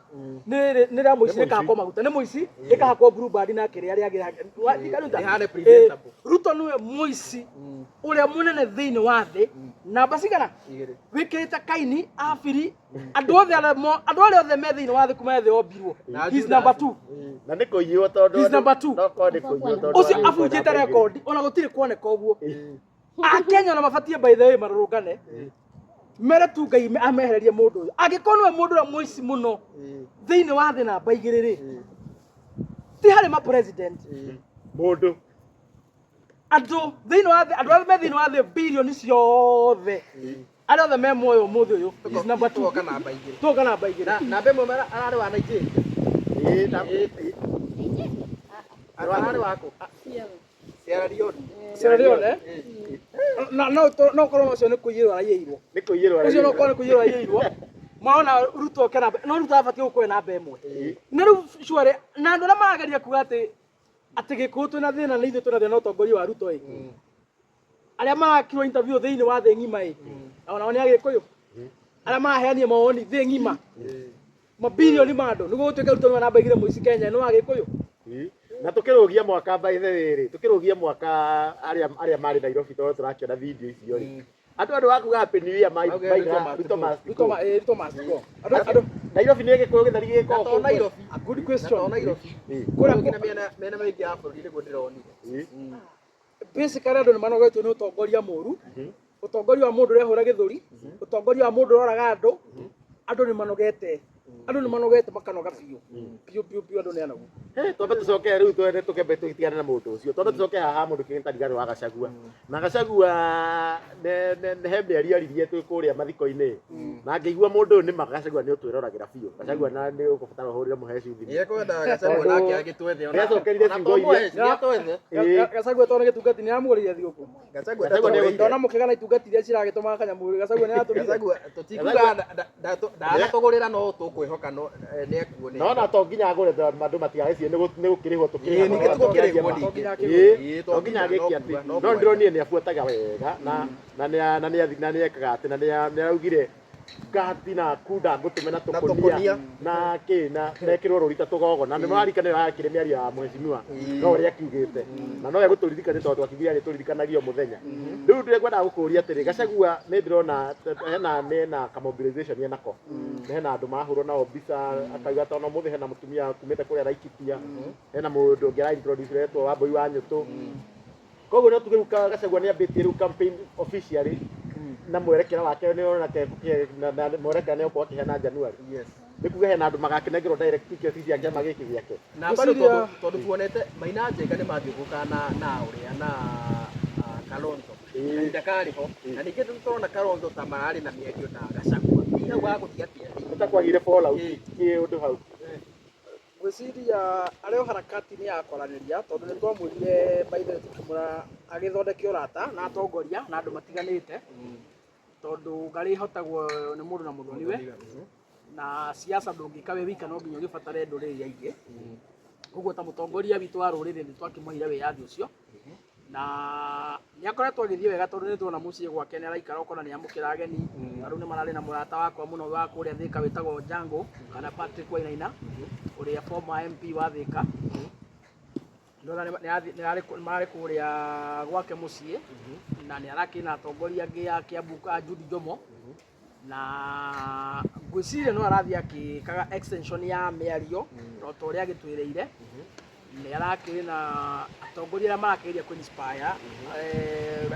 nĩ rĩa mũici rĩkahakwo maguta, nĩ mũici rĩkahakwo blue band na kĩrĩa rĩagĩra. Rĩhane presentable. Ruto nĩwe mũici ũrĩa mũnene thĩinĩ wa thĩ, namba cigana? 2. Wĩkĩrĩte Kaini, Abili, andũ othe arĩa andũ arĩa othe me thĩinĩ wa thĩ kuma thĩ yombirwo. Na He's Judas. number two. Na nĩ kũiywo tondũ He's number two. No korwo nĩ kũiywo tondũ Ũcio andũ abunjĩte namba 2. rekondi ona gũtirĩ kuoneka ũguo. Akenya ona mabatie by the way marũrũngane mere tu Ngai amehererie mũndũ ũyũ, angĩkorwo nĩwe mũndũ ũrĩa mũici mũno thĩinĩ wa thĩ namba 2 rĩ, ti harĩ ma president. Mũndũ. Andũ thĩinĩ wa thĩ, andũ arĩa me thĩinĩ wa thĩ bilioni ciothe, arĩa othe me muoyo ũmũthĩ ũyũ, is number two. Tũgoka namba 2. Tũgoka namba 2. Na namba 1 ararĩ wa Nigeria. Ĩĩ, na Ararĩ waku Sierra Leone. Sierra Leone, eh? Na no no korwo ũcio nĩ kũiyĩrwo araiyĩirwo. Nĩ kũiyĩrwo. Ũcio no korwo nĩ kũiyĩrwo araiyĩirwo. Marona Ruto oke namba, no Ruto abatiĩ gũkorwo e namba 1. Na rĩu surely na andũ arĩa marageria kuga atĩ Gĩkũyũ twĩna thĩna, nĩ ithuĩ twĩna thĩna na ũtongoria wa Ruto ĩ, arĩa marakirwo interview thĩinĩ wa thĩ ng'ima ĩ, onao nĩ Agĩkũyũ, arĩa maraheanire mawoni thĩ ng'ima, mabilioni ma andũ, nĩguo gũtuĩke Ruto nĩwe namba 2 mũici Kenya, nĩ wa Gĩkũyũ. Ĩĩ. Na tukĩrũgia mwaka by the way rĩ, tukĩrũgia mwaka, arĩa marĩ Nairobi, tondũ tũrakĩona video icio rĩ, Andũ andũ wakuga happy new year mai Mauge mai Ruto must Ruto go. must Ruto go. ma Ruto must go. Andũ andũ Nairobi nĩ gĩkũyũ gĩtheri Na gĩkoo to Nairobi. a good Na to question. Nairobi. Kũrĩa Kũrĩa nginya mĩena mĩena mĩingĩ ya bũrũri nĩguo ndĩronire. Basically andũ nĩ manogetio nĩ ũtongoria mũru, ũtongoria wa mũndũ ũrehũra gĩthũri, ũtongoria wa mũndũ ũroraga andũ, andũ nĩ manogete, andũ nĩ manogete makanoga biũ biũ biũ biũ, andũ nĩ anogu. Twambe tũcoke rĩu twende tũkembe tũtigane na mũndũ ũcio, twambe tũcoke haha mũndũ kĩgĩta Rigathĩ wa Gachagua. Na Gachagua he mĩario aririe twĩ kũrĩa mathiko-inĩ, na ngĩigua mũndũ ũyũ nĩma Gachagua nĩ ũtwĩroragĩra biũ. Gachagua na nĩ ũkũbatara ũhũrĩre mũheci thimũ. Nĩekwenda Gachagua nake agĩtwethe ona. Nĩacokerire Ona ciugo to iria- mũheci, nĩatwethe. Gachagua tondũ nĩ gĩtungati nĩ aramũgũrĩire thigũkũ. Gachagua Gachagua nĩegũtwetha. Ndona mũkĩgana itungati iria ciragĩtũmaga kanyamũ Gachagua nĩ aratũmire. Gachagua tũtikuga ndanatũgũrĩra no tũkwĩhoka no nĩekuo No na to nginya agũre andũ matigagĩcirie nĩ gũkĩrĩhwo Ĩĩ, ningĩ tũgũkĩrĩhwo To nginya ningĩ. akĩgũre. Ĩĩ, To nginya no agĩke kuga, atĩ no no kuga. ndĩronire nĩ abuataga wega na na nĩ na nĩ na nĩ ekaga atĩ na nĩ araugire ngati na kunda ngũtũme na Na tũkũnia tũkũnia. na kĩ na mekĩrwo rũri ta tũgogo na nĩ mararikana ĩyo yakĩrĩ mĩario ya mheshimiwa no ũrĩa akiugĩte na no egũtũririkania tondũ twakiugire arĩtũririkanagia o mũthenya. Rĩu ndĩrenda gũkũria atĩrĩ, Gachagua nĩ ndĩrona hena nĩ ka mobilization enako, hena andũ marahũrwo nao mbica akauga tondũ ũmũthĩ hena mũtumia kumĩte kũrĩa Laikipia, hena mũndũ ũngĩ ara introduce retwo Wambui wa Nyũtũ. Koguo no tuge rĩu Gachagua nĩ ambĩtie rĩu campaign officially na mwerekera wake nĩ ũrona na mwerekera nĩ ũkorwo akĩheana January. Yes. Nĩ kuga hena andũ magakĩnengerwo direct ticket cia kĩama gĩkĩ gĩake. Na bado Ngwĩciria- tondũ tuonete Maina Njenga nĩ mathiũrũrũkaga na ũrĩa na Kalonzo Ĩĩ. kahinda karĩ ho, na ningĩ tũrona Kalonzo ta mararĩ na mĩario na Gachagua. Hihi hau gagũthiĩ atĩa? Nĩ ta kwagire fallout Ĩĩ. kĩ ũndũ hau. Ngwĩciria arĩ o harakati nĩ ya kwaranĩria tondũ nĩ twamwĩrire by the way tũkĩmwĩra agĩthondeke ũrata na atongoria na andũ matiganĩte, tondũ ngarĩ ĩhotagwo nĩ mũndũ na mũthoniwe, na siasa ndũngĩka wĩ wika, no nginya ũgĩbatare ndũrĩrĩ iria ingĩ. Koguo ta mũtongoria witũ wa rũrĩrĩ nĩ twakĩmũheire wĩyathi ũcio, na nĩ akoretwo agĩthiĩ wega tondũ nĩ tuona mũciĩ gwake nĩ araikara ũkona nĩ amũkĩra ageni. Na rĩu nĩ mararĩ na mũrata wakwa mũno wa kũrĩa Thĩka wĩtagwo Jango kana Patrick Wainaina, ũrĩa former MP wa Thĩka. Ndona nĩ mararĩ kũrĩa gwake mũciĩ na nĩ arakĩrĩ na atongoria angĩ a Kiambu a Judy Njomo, na ngwĩciria no arathiĩ akĩkaga extension ya mĩario no ta ũrĩa agĩtwĩrĩire. Nĩ arakĩrĩ na atongoria arĩa marakĩgeria kũ inspire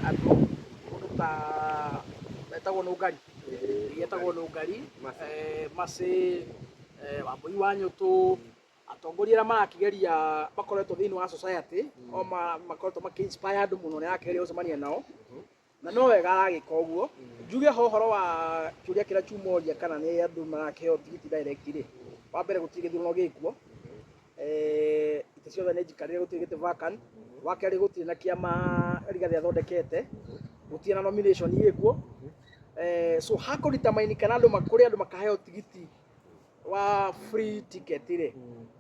andũ, mũndũ ta etagwo Nũngari, etagwo Nũngari Macĩ, Wambui wa Nyũtũ, atongoria arĩa marakĩgeria makoretwo thĩinĩ wa society o makoretwo makĩ inspire andũ mũno, nĩ arakĩgeria gũcemania nao na no wega aragĩka ũguo. Njuge ho ũhoro wa kĩũria kĩrĩa chumoria kana nĩ andũ marakĩheo tigiti direct rĩ, wa mbere gũtirĩ gĩthurano gĩkuo, itĩ ciothe nĩ njikarĩre, gũtirĩ gĩtĩ vacant. Wa kerĩ, gũtirĩ na kĩama Rigathĩ athondekete, gũtirĩ na nomination ĩkuo, so hakũ determine kana andũ kũrĩ andũ makaheo tigiti wa free ticket rĩ,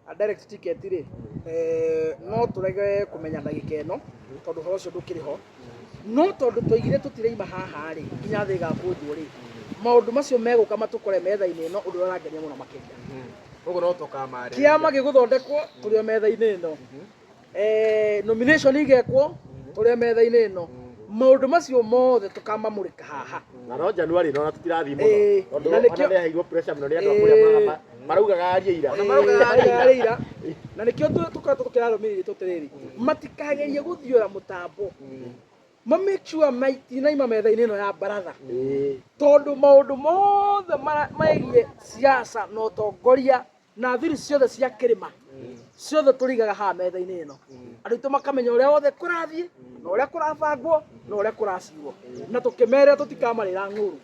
a direct ticket rĩ, no tũrege kũmenya ndagĩka ĩno tondũ ũhoro ũcio ndũkĩrĩ ho. No tondũ twaigire tũtiraima haha rĩ nginya thĩ ĩgakũnjwo rĩ, maũndũ macio megũka matũkore metha-inĩ ĩno, ũndũ ũrĩa ũrangenia mũno makĩria. Koguo no tũkamarĩrĩria. Kĩama gĩgũthondekwo tũrĩ o metha-inĩ ĩno, nomination igekwo tũrĩ o metha-inĩ ĩno, maũndũ macio mothe tũkamamũrĩka haha. Na no January no na tũtirathiĩ Ĩĩ, mũno tondũ na ona nĩkĩo- nĩaheirwo pressure mũno nĩ andũ a kũrĩa maraugaga arie ira. Ona maraugaga arie ira. Arie ira. Na nĩkĩo tũkoretwo tũkĩra arũmĩrĩri aitũ atĩrĩrĩ, matikagerie gũthiũra mũtambo, ma make sure matinaima metha-inĩ ĩno ya baratha, tondũ maũndũ mothe megiĩ siasa na ũtongoria na thiri ciothe cia kĩrĩma ciothe tũrigaga haha metha-inĩ ĩno, andũ aitũ makamenya ũrĩa wothe kũrathiĩ na ũrĩa kũrabangwo na ũrĩa kũracirwo, na tũkĩmera tũtikamarĩra ng'ũru,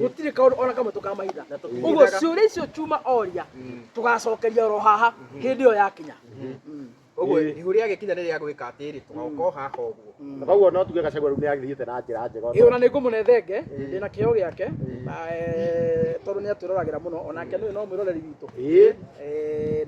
gũtirĩ kaũndũ ona kamwe tũkamahitha. Ũguo ciũria icio chuma oria tũgacokeria oro haha hĩndĩ ĩyo yakinya. Ũguo ihu rĩa gĩkinya nĩ rĩa gwĩka atĩrĩ, tũgoka o haha ũguo. Na koguo no tuge Gachagua rĩu nĩ athiĩte na njĩra njega. Ĩĩ, ona nĩ ngũmũne thenge ndĩna kĩheo gĩake na, tondũ nĩ atwĩroragĩra mũno, onake nĩ no mwĩroreri witũ.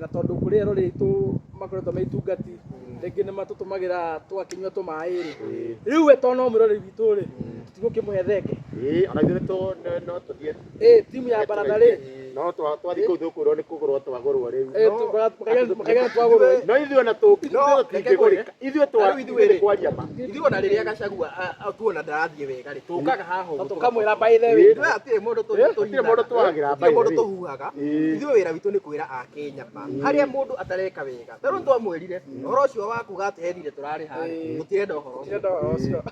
Na tondũ kũrĩ eroreri aitũ makoretwo me itungati, rĩngĩ nĩ matũtũmagĩra tũgakĩnyua tũmaĩ rĩ, rĩu we tondũ no mwĩroreri witũ rĩ, tũtigũkĩmũhe thenge. Ĩĩ, ona ithuĩ no tũthiĩ. Ĩĩ, timu ya baratha rĩ. No twathiĩ kũu tũkwĩrwo nĩ kũgũrwo twagũrwo rĩu. Eh, makaigana twagũrwo. No ithuĩ ona No, reke tũtingĩgũrĩka. Ithuĩ Ta rĩu ithuĩ rĩ. ithuĩ kwaria ma. Ithuĩ ona rĩrĩa Gachagua tuona ndarathiĩ wega rĩ, tũkaga haha ũguo. Tũkamwĩra by the way. Ithuĩ hatirĩ mũndũ Hatirĩ mũndũ twagagĩra hatirĩ mũndũ by the way. tũhuhaga. Ithuĩ wĩra witũ nĩ kwĩra akenya ma harĩa mũndũ atareka wega. Ta rĩu nĩtwamwĩrire ũhoro ũcio wa kuga atĩ he thirĩ tũrarĩha rĩ, tũtirenda ũhoro ũcio. Tũtirenda ũhoro ũcio.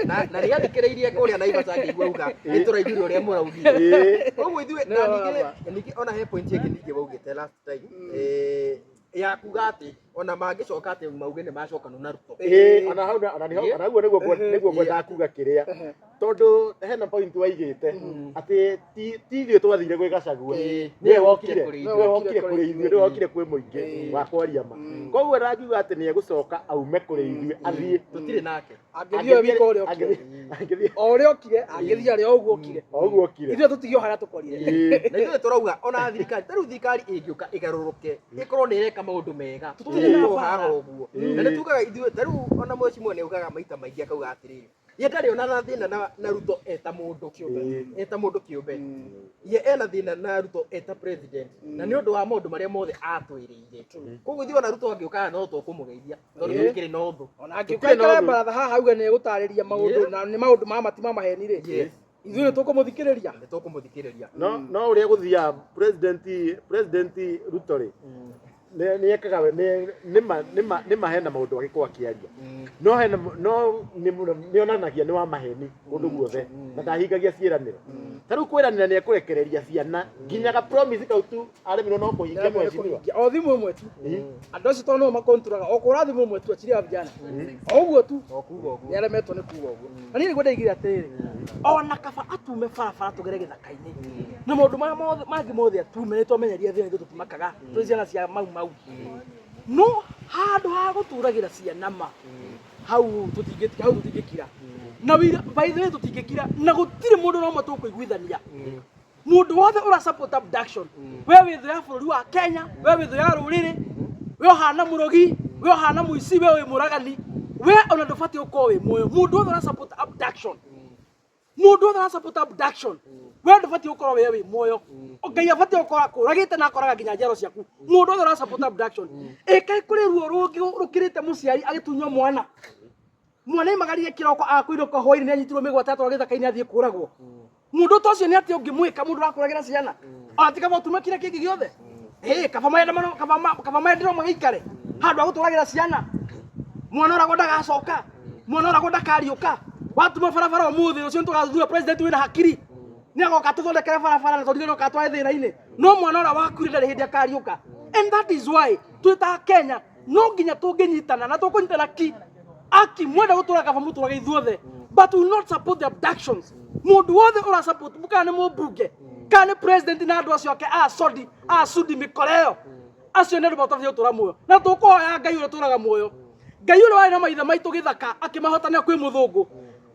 Na nĩ athikĩrĩirie kũrĩa Naivasha akĩigua auga nĩ tũraiguire ũrĩa mũraugire. Koguo ithuĩ na Nĩ ningĩ wa ningĩ ona he point ĩngĩ ningĩ waugĩte last time ya kuga atĩ ona mangĩcoka atĩ mauge nĩ macokanwo na Ruto. Ĩĩ, ona hau ona nĩho ona ũguo nĩguo nĩguo ngwendaga kuga kĩrĩa, tondũ hena point waigĩte atĩ ti ithuĩ twathire gwĩ Gachagua, nĩwe wokire kũrĩ nĩwe wokire kũrĩ ithuĩ, nĩwe wokire kwĩ mũingĩ wa kwaria ma. Koguo ndangiuga atĩ nĩ egũcoka aume kũrĩ ithuĩ athiĩ, Tũtirĩ nake. Angĩthiĩ wika ũrĩa okire. Angĩthiĩ O ũrĩa okire, angĩthiĩ arĩ o ũguo okire. o ũguo okire. Ithuĩ tũtigio harĩa tũkorire. Na ithuĩ tũrauga ona thirikari, ta rĩu thirikari ĩngĩũka ĩgarũrũke ĩkorwo nĩ ĩreka maũndũ mega, Tũtirĩ na tũgũkorwo mbara. haha ũguo. Na nĩ tugaga ithuĩ ta rĩu ona mheshimiwa nĩ augaga maita maingĩ akauga atĩrĩrĩ, ye ndarĩ ona na thĩna na Ruto eta mũndũ kĩũmbe, eta mũndũ kĩũmbe, ye ena thĩna na Ruto eta president, na nĩ ũndũ wa maũndũ marĩa mothe atwĩrĩire. Koguo ithuĩ ona Ruto angĩũka no tũkũmũgeithia tondũ tũtikĩrĩ na ũthũ. Ona angĩũka aikare baratha haha auge nĩ egũtarĩria maũndũ na nĩ maũndũ ma mati ma maheni rĩ. Yes. Ithuĩ nĩ tũkũmũthikĩrĩria. Nĩ tũkũmũthikĩrĩria. No ũrĩa gũthiaga president Ruto rĩ, nĩ ekaga nĩ ma hena maũndũ agĩkorwo akĩaria, no hena no nĩ onanagia nĩ wa maheni kũndũ guothe na ndahingagia ciĩranĩro. Ta rĩu kwĩranĩra nĩ ekũrekereria ciana nginya ga promise kau tu aremirwo no kũhingia mheshimiwa. O thimũ ĩmwe tu. Andũ acio tondũ nĩo makontũraga o kũra thimũ ĩmwe tu achiria vijana. O ũguo tu. O kuga ũguo. Nĩ aremetwo nĩ kuga ũguo. Na niĩ nĩguo ndaigire atĩrĩrĩ, ona kaba atume barabara tũgere gĩthaka-inĩ na maũndũ marĩa mothe mangĩ mothe atume, nĩ twamenyeria thĩna, ithuĩ tũtimakaga, twĩ ciana cia mau mau. No handũ ha gũtũragĩra ciana ma hau tũtingĩ hau tũtingĩkira na wĩra, by the way, tũtingĩkira na gũtirĩ mũndũ na ũmwe tũkũiguithania. Mũndũ wothe ũra support abduction, we wĩ thũ ya bũrũri wa Kenya, we wĩ thũ ya rũrĩrĩ, we ũhana mũrogi, we ũhana mũici, we wĩ mũragani, we ona ndũbatiĩ gũkorwo wĩ muoyo. Mũndũ wothe ũra support abduction, mũndũ wothe ũra support abduction, we ndũbatiĩ gũkorwo we wĩ muoyo. Ngai abatiĩ gũkorwo akũragĩte na akoraga nginya njiaro ciaku. Mũndũ wothe ũra support abduction, ĩkaĩ kũrĩ ruo rũngĩ rũkĩrĩte mũciari agĩtunywo mwana? Mwana aimagarire kĩroko akũinũka hwainĩ nĩ anyitirwo mĩgwate atwarwo gĩthaka-inĩ athiĩ kũragwo. Mũndũ ta ũcio nĩ atĩa ũngĩmwĩka? Mũndũ ũrakũragĩra ciana, ona ti kaba ũtume kĩrĩa kĩngĩ gĩothe? Ĩ kaba maendamano, kaba maendereo magĩikare handũ ha gũtũragĩra ciana. Mwana ũragwo ndagacoka, mwana ũragwo ndakariũka. Watuma barabara ũmũthĩ, ũcio nĩtũgathura president wĩna hakiri, nĩ agoka tũthondekere barabara na tũrigane oka tware thĩna-inĩ, no mwana ũrĩa wakuire ndarĩ hĩndĩ akariũka. And that is why twĩ ta Kenya no nginya tũngĩnyitana na tũkũnyitana ki aki mwenda gũtũra kaba mũtũrage ithuothe, but we will not support the abductions. Mũndũ wothe ũra support, kana nĩ mũmbunge kana nĩ president na andũ acio ake a sodi a sudi mĩkora ĩyo, acio nĩ andũ matabatiĩ gũtũra muoyo. Na tũkũhoya Ngai ũrĩa ũtũraga muoyo, Ngai ũrĩa warĩ na maithe maitũ gĩthaka akĩmahotanĩra kwĩ mũthũngũ,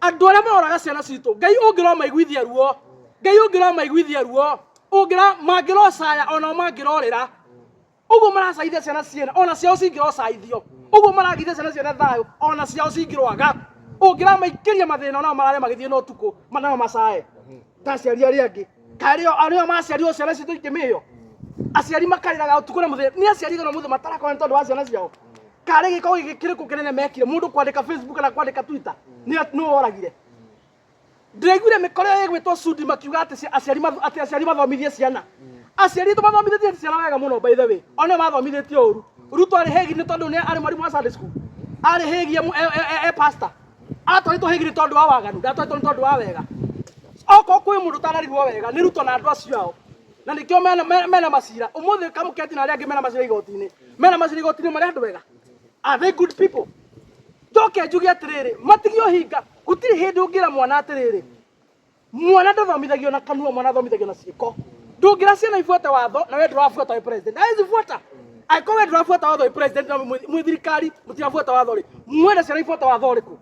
andũ arĩa maroraga ciana citũ, Ngai ũngĩromaiguithia ruo, Ngai ũngĩromaiguithia ruo, ũngĩra mangĩrocaya onao mangĩrorĩra ũguo maracaithia ciana ciene, ona ciao cingĩrocaithio ũguo maragithia ciana ciene thayũ, ona ciao cingĩrwaga, ũngĩramaikĩria mathĩna onao marare magĩthiĩ na ũtukũ nao macae ta aciari arĩa angĩ karĩo arĩa maciarirwo ciana citũ ikĩmĩo. Aciari makarĩraga ũtukũ na mũthenya. Nĩ aciari igana mũthenya matarakora nĩ tondũ wa ciana ciao. Karĩ gĩko gĩkĩ kĩrĩkũ kĩnene mekire? Mũndũ kwandĩka Facebook na kwandĩka Twitter nĩ nũ woragire? Ndĩraiguire mĩkora ĩyo ĩgwĩtwo Sudi makiuga atĩ aciari atĩ aciari mathomithie ciana. Aciari aitũ mathomithĩtie ciana wega mũno, by the way, ona mathomithĩtie ũru. Ruto arĩ hegi nĩ tondũ nĩ arĩ mwarimũ wa Sunday school, arĩ hegi e pastor, atwarĩtwo hegi nĩ tondũ wa waganu, ndatwarĩtwo nĩ tondũ wa wega. Okorwo kwĩ mũndũ ũtararirwo wega nĩ Ruto na andũ acio ao, na nĩkĩo mena macira ũmũthĩ. Kamũketi na arĩa angĩ mena macira igoti-inĩ, mena macira igoti-inĩ. Marĩ andũ wega? Are they good people? Njoke njuge atĩrĩrĩ, matige ũhinga. Gũtirĩ hĩndĩ ũngĩra mwana atĩrĩrĩ, mwana ndathomithagio na kanua, mwana athomithagio na ciĩko. Ndũngĩra ciana ibuate watho na we ndũrabuata wĩ president. Hawezi fuata angĩkorwo we ndũrabuata watho wĩ president na mwĩ thirikari mũtirabuata watho rĩ, mwenda ciana ibuate watho ũrĩkũ?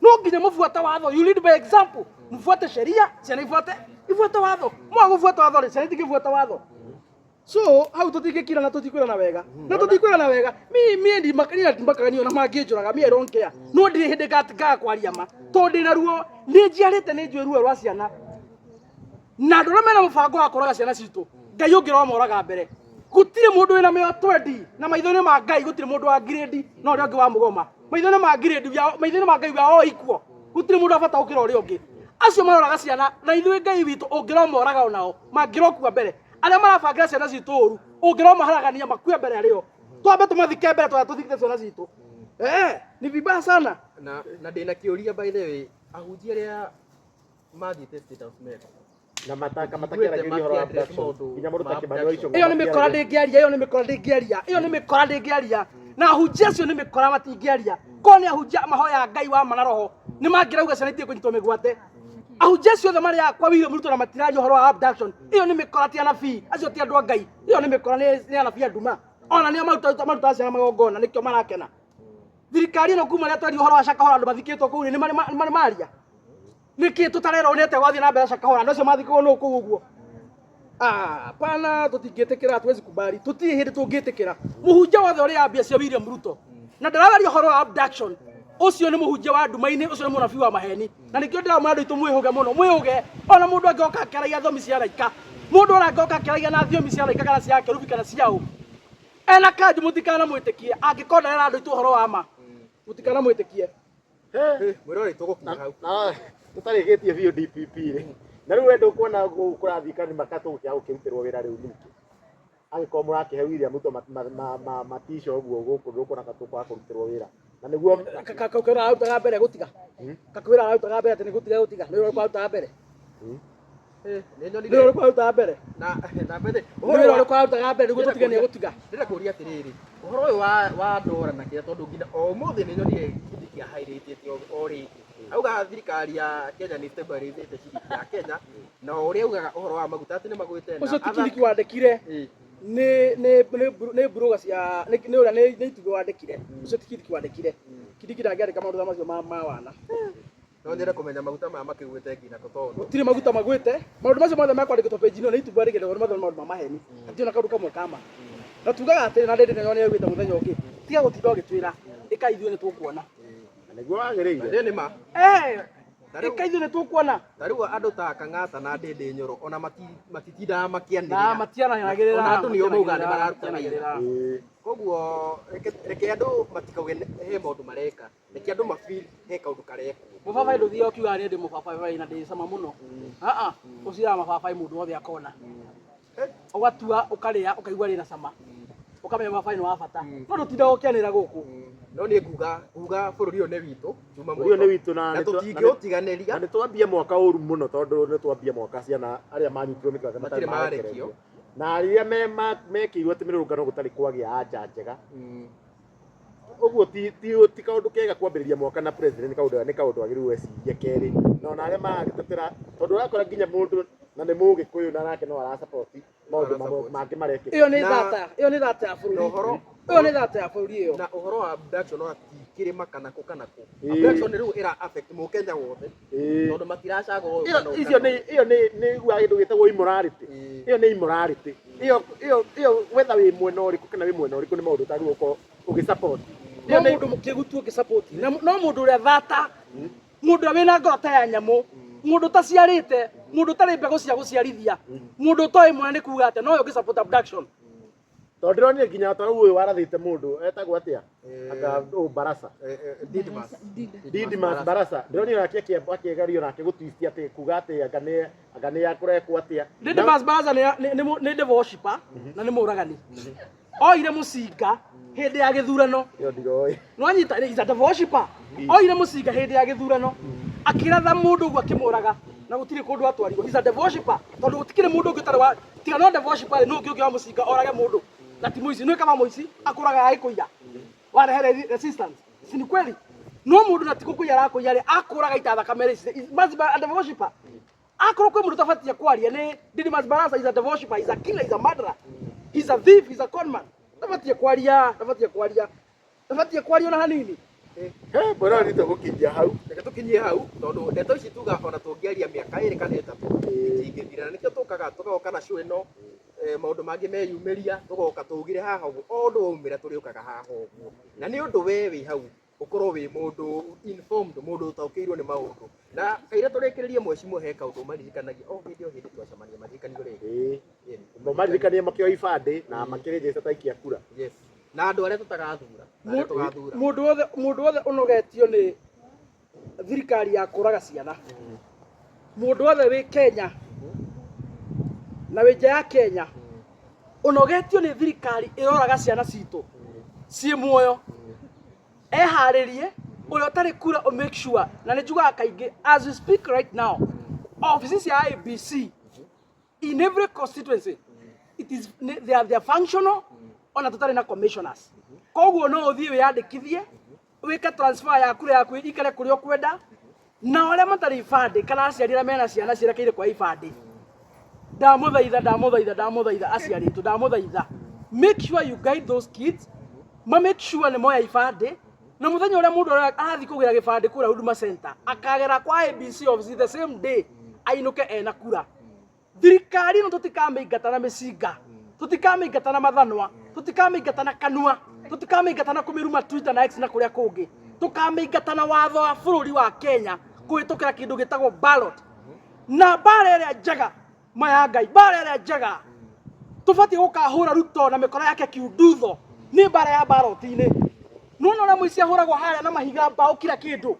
No nginya mũbuate watho. You lead by example. Mfuate sheria, ciana ifuate watho. Mwaga gũbuata watho rĩ, ciana itingĩbuata watho. So hau tũtingĩkira na tũtikwĩrana wega na tũtikwĩrana wega. Mi mi ndimakaga niĩ ona mangĩnjũraga, mi I don't care, no ndirĩ hĩndĩ ngaga kwaria ma tondũ ndĩna ruo, nĩ njiarĩte, nĩ njũĩ ruo rwa ciana na andũ arĩa mena mũbango wa kũraga ciana citũ. Ngai ũngĩromoraga mbere. Gũtirĩ mũndũ wĩna mĩoyo twendi na maitho-inĩ ma Ngai gũtirĩ mũndũ wa grade na ũrĩa ũngĩ wa mũgoma. Maitho-inĩ ma grade we are, maitho-inĩ ma Ngai we are all equal. Gũtirĩ mũndũ wa bata gũkĩra ũrĩa ũngĩ. Acio maroraga ciana na ithuĩ Ngai witũ ũngĩromoraga onao mangĩrokua mbere. Arĩa marabangĩra ciana citũ ũru ũngĩromaharagania makue mbere arĩo. Twambe tũmathike mbere tũrĩa tũthikĩte ciana citũ. Eh, ni vibaya sana. Na ndĩna kĩũria, by the way, ahunjia arĩa mathiĩte State House meko na mataka matakĩaragĩria ũhoro wa abduction, nginya mũndũ ta Kĩmani wa Ichũng'wa. Ĩyo nĩ mĩkora ndĩngĩaria, ĩyo nĩ mĩkora ndĩngĩaria, ĩyo nĩ mĩkora ndĩngĩaria. Na ahunjia acio nĩ mĩkora matingĩaria. Korwo nĩ ahunjia mahoyaga Ngai wa ma na roho, nĩ mangĩrauga ciana itige kũnyitwo mĩgwate. Ahunjia acio othe marĩ akwa William Ruto na matiraria ũhoro wa abduction. Ĩyo nĩ mĩkora, ti anabii. Acio ti andũ a Ngai. Ĩyo nĩ mĩkora, nĩ anabii a nduma. Ona nĩo marutaga ciana magongona, nĩkĩo marakena. Thirikari ĩno kuma rĩrĩa twaria ũhoro wa Shakahola andũ mathikĩtwo kũu rĩ, nĩ marĩ maria. Nĩkĩ tũtarerwo nĩ atĩa gwathiĩ na mbere Shakahola? Andũ acio mathikagwo nũ kũu ũguo? Ah, pana tũtingĩtĩkĩra, hatuwezi kubali. Tũtirĩ hĩndĩ tũngĩtĩkĩra. Mũhunjia wothe ũrĩa mbia cia William Ruto na ndararia ũhoro wa abduction, ũcio nĩ mũhunjia wa nduma-inĩ, ũcio nĩ mũnabii wa maheni. Na nĩkĩo ndĩramwĩra andũ aitũ mwĩhũge mũno, mwĩhũge. Ona mũndũ angĩoka akĩaragia thiomi cia araika, mũndũ ona angĩoka akĩaragia na thiomi cia araika kana cia akerubi kana cia ũ, ena kanjũ mũtikanamwĩtĩkie. Angĩkorwo ndarera andũ aitũ ũhoro wa ma, mũtikanamwĩtĩkie. Mwĩrore tũgũkinya hau. Na tũtarĩkĩtie biũ DPP rĩ, na rĩu we ndũkuona kũrathiĩ kanima katũgũkĩaga gũkĩrutĩrwo wĩra rĩu ningĩ angĩkorwo mũrakĩhe William Ruto matisho ũguo gũkũ, ndũkuona ka tũkwaga kũrutĩrwo wĩra na nĩguo Kakwĩra arutaga mbere gũtiga, kakwĩra arutaga mbere atĩ nĩ gũtiga gũtiga, nĩ wĩra ũrĩkũ arutaga mbere? Nĩ Nĩ nyonire wĩra ũrĩkũ arutaga mbere? Na mbere Nĩ wĩra ũrĩkũ arutaga mbere nĩguo tũtige nĩ gũtiga? Ndĩrenda kũria atĩrĩrĩ, ũhoro ũyũ wa ndora na kĩrĩa, tondũ nginya o ũmũthĩ nĩ nyonire kĩndũ kĩa highlightĩte o rĩngĩ, auga thirikari ya Kenya nĩ stabilizĩte ciringi ya Kenya, na o ũrĩa augaga ũhoro wa maguta atĩ nĩ magwĩte na Ũcio ti Kindiki wandĩkire, nĩ mburuga cia nĩ ũrĩa nĩ itumbĩ wandĩkire. Ũcio ti Kindiki wandĩkire. Kindiki ndangĩandĩka maũndũ ta macio ma wana. No nyende kũmenya maguta maya makĩgwĩte nginya kũ, tondũ Gũtirĩ maguta magwĩte. Maũndũ macio mothe mekwandĩkĩtwo page ĩno nĩ itumbĩ wandĩkĩte, tondũ mothe nĩ maũndũ ma maheni. Hatirĩ na kaũndũ kamwe ka ma. Na tugaga atĩrĩ, na ndĩndĩ nĩ augĩte mũthenya ũngĩ, tiga gũtinda ũgĩtwĩra, ĩka ithuĩ nĩ tũkuona. Na nĩguo wagĩrĩire. Nĩ ma. Eh, ĩka ithuĩ nĩ tũkuona. Ta rĩu andũ ta Kang'ata na Ndĩndĩ Nyoro ona matitindaga Na makĩanĩrĩra. matianagĩrĩra. Ona andũ nĩo maugaga nĩ mararuta wĩra. Ĩĩ. Koguo reke andũ matikauge he maũndũ mareka, reke andũ mafeel he kaũndũ karekwo. Mũbabaĩ ndũthiaga ũkiugaga niĩ ndĩ mũbabaĩ na ndĩ cama mũno. Aa, ũciaraga mababaĩ mũndũ wothe akona. Ũgatua ũkarĩa ũkaigua rĩna cama. Ũkamenya mababaĩ nĩ wa bata. No ndũtindaga ũkĩanĩrĩra gũkũ. No niĩ nguga bũrũri ũyũ nĩ witũ Juma. Bũrũri ũyũ nĩ witũ na na tũtingĩũtiganĩria. Na nĩ twambie mwaka ũru mũno, tondũ nĩ twambie mwaka ciana arĩa manyitirwo mĩgwate matirĩ marekio. Na rĩrĩa mekĩirwo atĩ mĩrũrũngano gũtarĩ kwagĩa anja njega ũguo ti kaũndũ kega kwambĩrĩria mwaka na president. Nĩ kaũndũ agĩrĩirwo ecirie kerĩ, na ona arĩa maragĩtetera, tondũ ũrakora nginya mũndũ na nĩ mũgĩkũyũ na nake no arasupport maũndũ mamwe mangĩ marekĩka. Ĩyo nĩ thata, ĩyo nĩ thata ya bũrũri. Na ũhoro Ĩyo nĩ thata ya bũrũri ĩyo. Na ũhoro wa abduction ona ti kĩrĩma kana kũ kana kũ. Ĩĩ. Abduction rĩu ĩra affect mũkenya wothe Ĩĩ. tondũ matiracagũra ũyũ Ĩyo kana ũyũ icio kana nĩ ĩyo nĩ iguaga kĩndũ gĩtagwo immorality. Ĩĩ. Ĩyo nĩ immorality ĩyo whether wĩ mwena ũrĩkũ kana wĩ mwena ũrĩkũ, nĩ maũndũ ũtagĩrĩirwo gũkorwo ũgĩsupport. No mũndũ mũkĩgu tu ũngĩsupport. Na no mũndũ ũrĩa thata, mũndũ ũrĩa wĩna ngoro ta ya nyamũ, mũndũ ũtaciarĩte, mũndũ ũtarĩ mbegũ cia gũciarithia, mũndũ ũtoĩ mwana nĩ kuga atĩa, nowe ũngĩsupport abduction. Tondũ ndĩronire nginya ta rĩu ũyũ warathĩte mũndũ etagwo atĩa, anga ũũ Barasa. Didmas. Didmas Barasa, ndĩronire nake akĩgerio nake gũtwist atĩ kuga atĩ anga nĩ akũrekwo atĩa. Didmas Barasa nĩ devil worshipper na nĩ mũragani. Oire mũcinga hĩndĩ ya gĩthurano. Ĩyo ndiroĩ. Nwanyita, is a devil worshipper. Oire mũcinga hĩndĩ ya gĩthurano akĩratha mũndũ ũguo akĩmũraga na gũtirĩ kũndũ atwarirwo. Is a devil worshipper, tondũ gũtikĩrĩ mũndũ ũngĩ ũtarĩ wa tiga no devil worshipper rĩ, nũ ũngĩ ũngĩoya mũcinga orage mũndũ na ti mũici? Nĩ kaba mũici akũraga agĩkũiya warehe resistance, si ni kweli? No mũndũ na ti gũkũiya arakũiya rĩ, akũraga ita thakame rĩ, must be a devil worshipper. Akorwo kwĩ mũndũ ũtabatie kwaria nĩ Didmas Barasa. Is a devil worshipper, is a killer, is a murderer, he's a thief, he's a conman. Ndabatie kwaria, ndabatie kwaria, ndabatie kwaria ona hanini. He mbona nĩ tũgũkinyia hau. Reke tũkinyie hau, tondũ ndeto ici tuga ona tũngĩaria mĩaka 2 kana 3 itingĩthira, na nĩkĩo tũkaga tũgoka na show ĩno, maũndũ mangĩ meyumĩria tũgoka tũugire haha ũguo, o ũndũ waumĩra tũrĩũkaga haha ũguo, na nĩ ũndũ we wĩ hau. Ũkorwo wĩ mũndũ informed, mũndũ ũtaũkĩirwo nĩ maũndũ. Na kaira tũrĩkĩrĩrie mheshimiwa he kaũndũ maririkanagia o hĩndĩ o hĩndĩ twacemania maririkanio rĩngĩ. Ĩĩ. Maririkanie makĩoya ibandĩ na makĩrĩnjĩca ta aikia kura. Yes. Na andũ arĩa tũtagathura. Na arĩa tũgathura. Mũndũ wothe ũnogetio nĩ thirikari ya kũraga ciana, mũndũ wothe wĩ Kenya na wĩ nja ya Kenya ũnogetio nĩ thirikari ĩroraga ciana citũ ciĩ muoyo, eharĩrie. Ũrĩa ũtarĩ kura, ũ make sure, na nĩ njugaga kaingĩ, as we speak right now, offices cia IEBC in every constituency, it is they are functional ona tũtarĩ na commissioners. Koguo no ũthiĩ wĩyandĩkithie, wĩke transfer ya kura yaku ikare kũrĩa ũkwenda. Na arĩa matarĩ ibandĩ kana aciari arĩa mena ciana cierekeire kwa ibandĩ, ndamũthaitha, ndamũthaitha, ndamũthaitha, aciari aitũ, ndamũthaitha, make sure you guide those kids, ma make sure nĩ moya ibandĩ. Na mũthenya ũrĩa mũndũ arathiĩ kũgĩra gĩbandĩ kũrĩa Huduma Center, akagera kwa IEBC office the same day, ainũke ena kura. Thirikari ĩno tũtikamĩingata na mĩcinga, tũtikamĩingata na mathanwa, tũtikamĩingata na kanua, tũtikamĩingata na kũmĩruma Twitter na X na kũrĩa kũngĩ. Tũkamĩingata na watho wa bũrũri wa Kenya kũhĩtũkĩra kĩndũ gĩtagwo ballot. Na mbara ĩrĩa njega maya Ngai, mbara ĩrĩa njega tũbatiĩ gũkahũra Ruto na mĩkora yake kiundutho nĩ mbara ya ballot-inĩ. Nona ũrĩa mũici ahũragwo harĩa na mahiga, mbaũ, kila kĩndũ.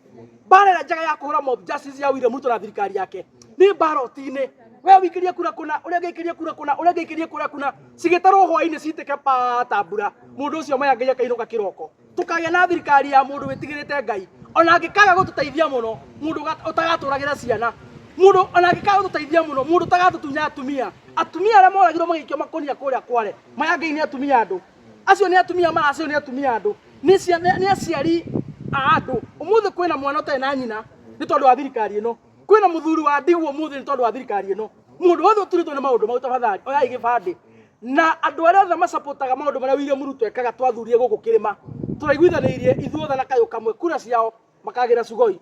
Mbara ĩrĩa njega ya kũhũra mob justice ya William Ruto na thirikari yake nĩ ballot-inĩ. We wĩikĩrie kura kũna, ũrĩa ũngĩ aikĩrie kura kũna, ũrĩa ũngĩ aikĩrie kura kũna, cigĩtarwo hwaĩ-inĩ citĩke pa ta mbura. Mũndũ ũcio maya Ngai akainũka kĩroko. Tũkagĩa na thirikari ya mũndũ wĩtigĩrĩte Ngai, ona angĩkaga gũtũteithia mũno, mũndũ ũtagatũragĩra ciana, mũndũ ona angĩkaga gũtũteithia mũno, mũndũ ũtagatũtunya atumia, atumia arĩa moragirwo magĩikio makũnia kũrĩa Kware. Maya Ngai, nĩ atumia andũ acio, nĩ atumia maracio, nĩ atumia andũ, nĩ ciana, nĩ aciari a andũ. Ũmũthĩ kwĩna mwana ũtarĩ na nyina nĩ tondũ wa thirikari ĩno. Kwĩna mũthuri wa ndigwo ũmũthĩ nĩ tondũ wa thirikari ĩno. Mũndũ wothe ũturĩtwo nĩ maũndũ mau, tafadhali oyai gĩbandĩ. Na andũ arĩa othe macapotaga maũndũ marĩa William Ruto ekaga, twathurire gũkũ kĩrĩma, tũraiguithanĩirie ithuothe na kayũ kamwe, kura ciao makagĩra Sugoi,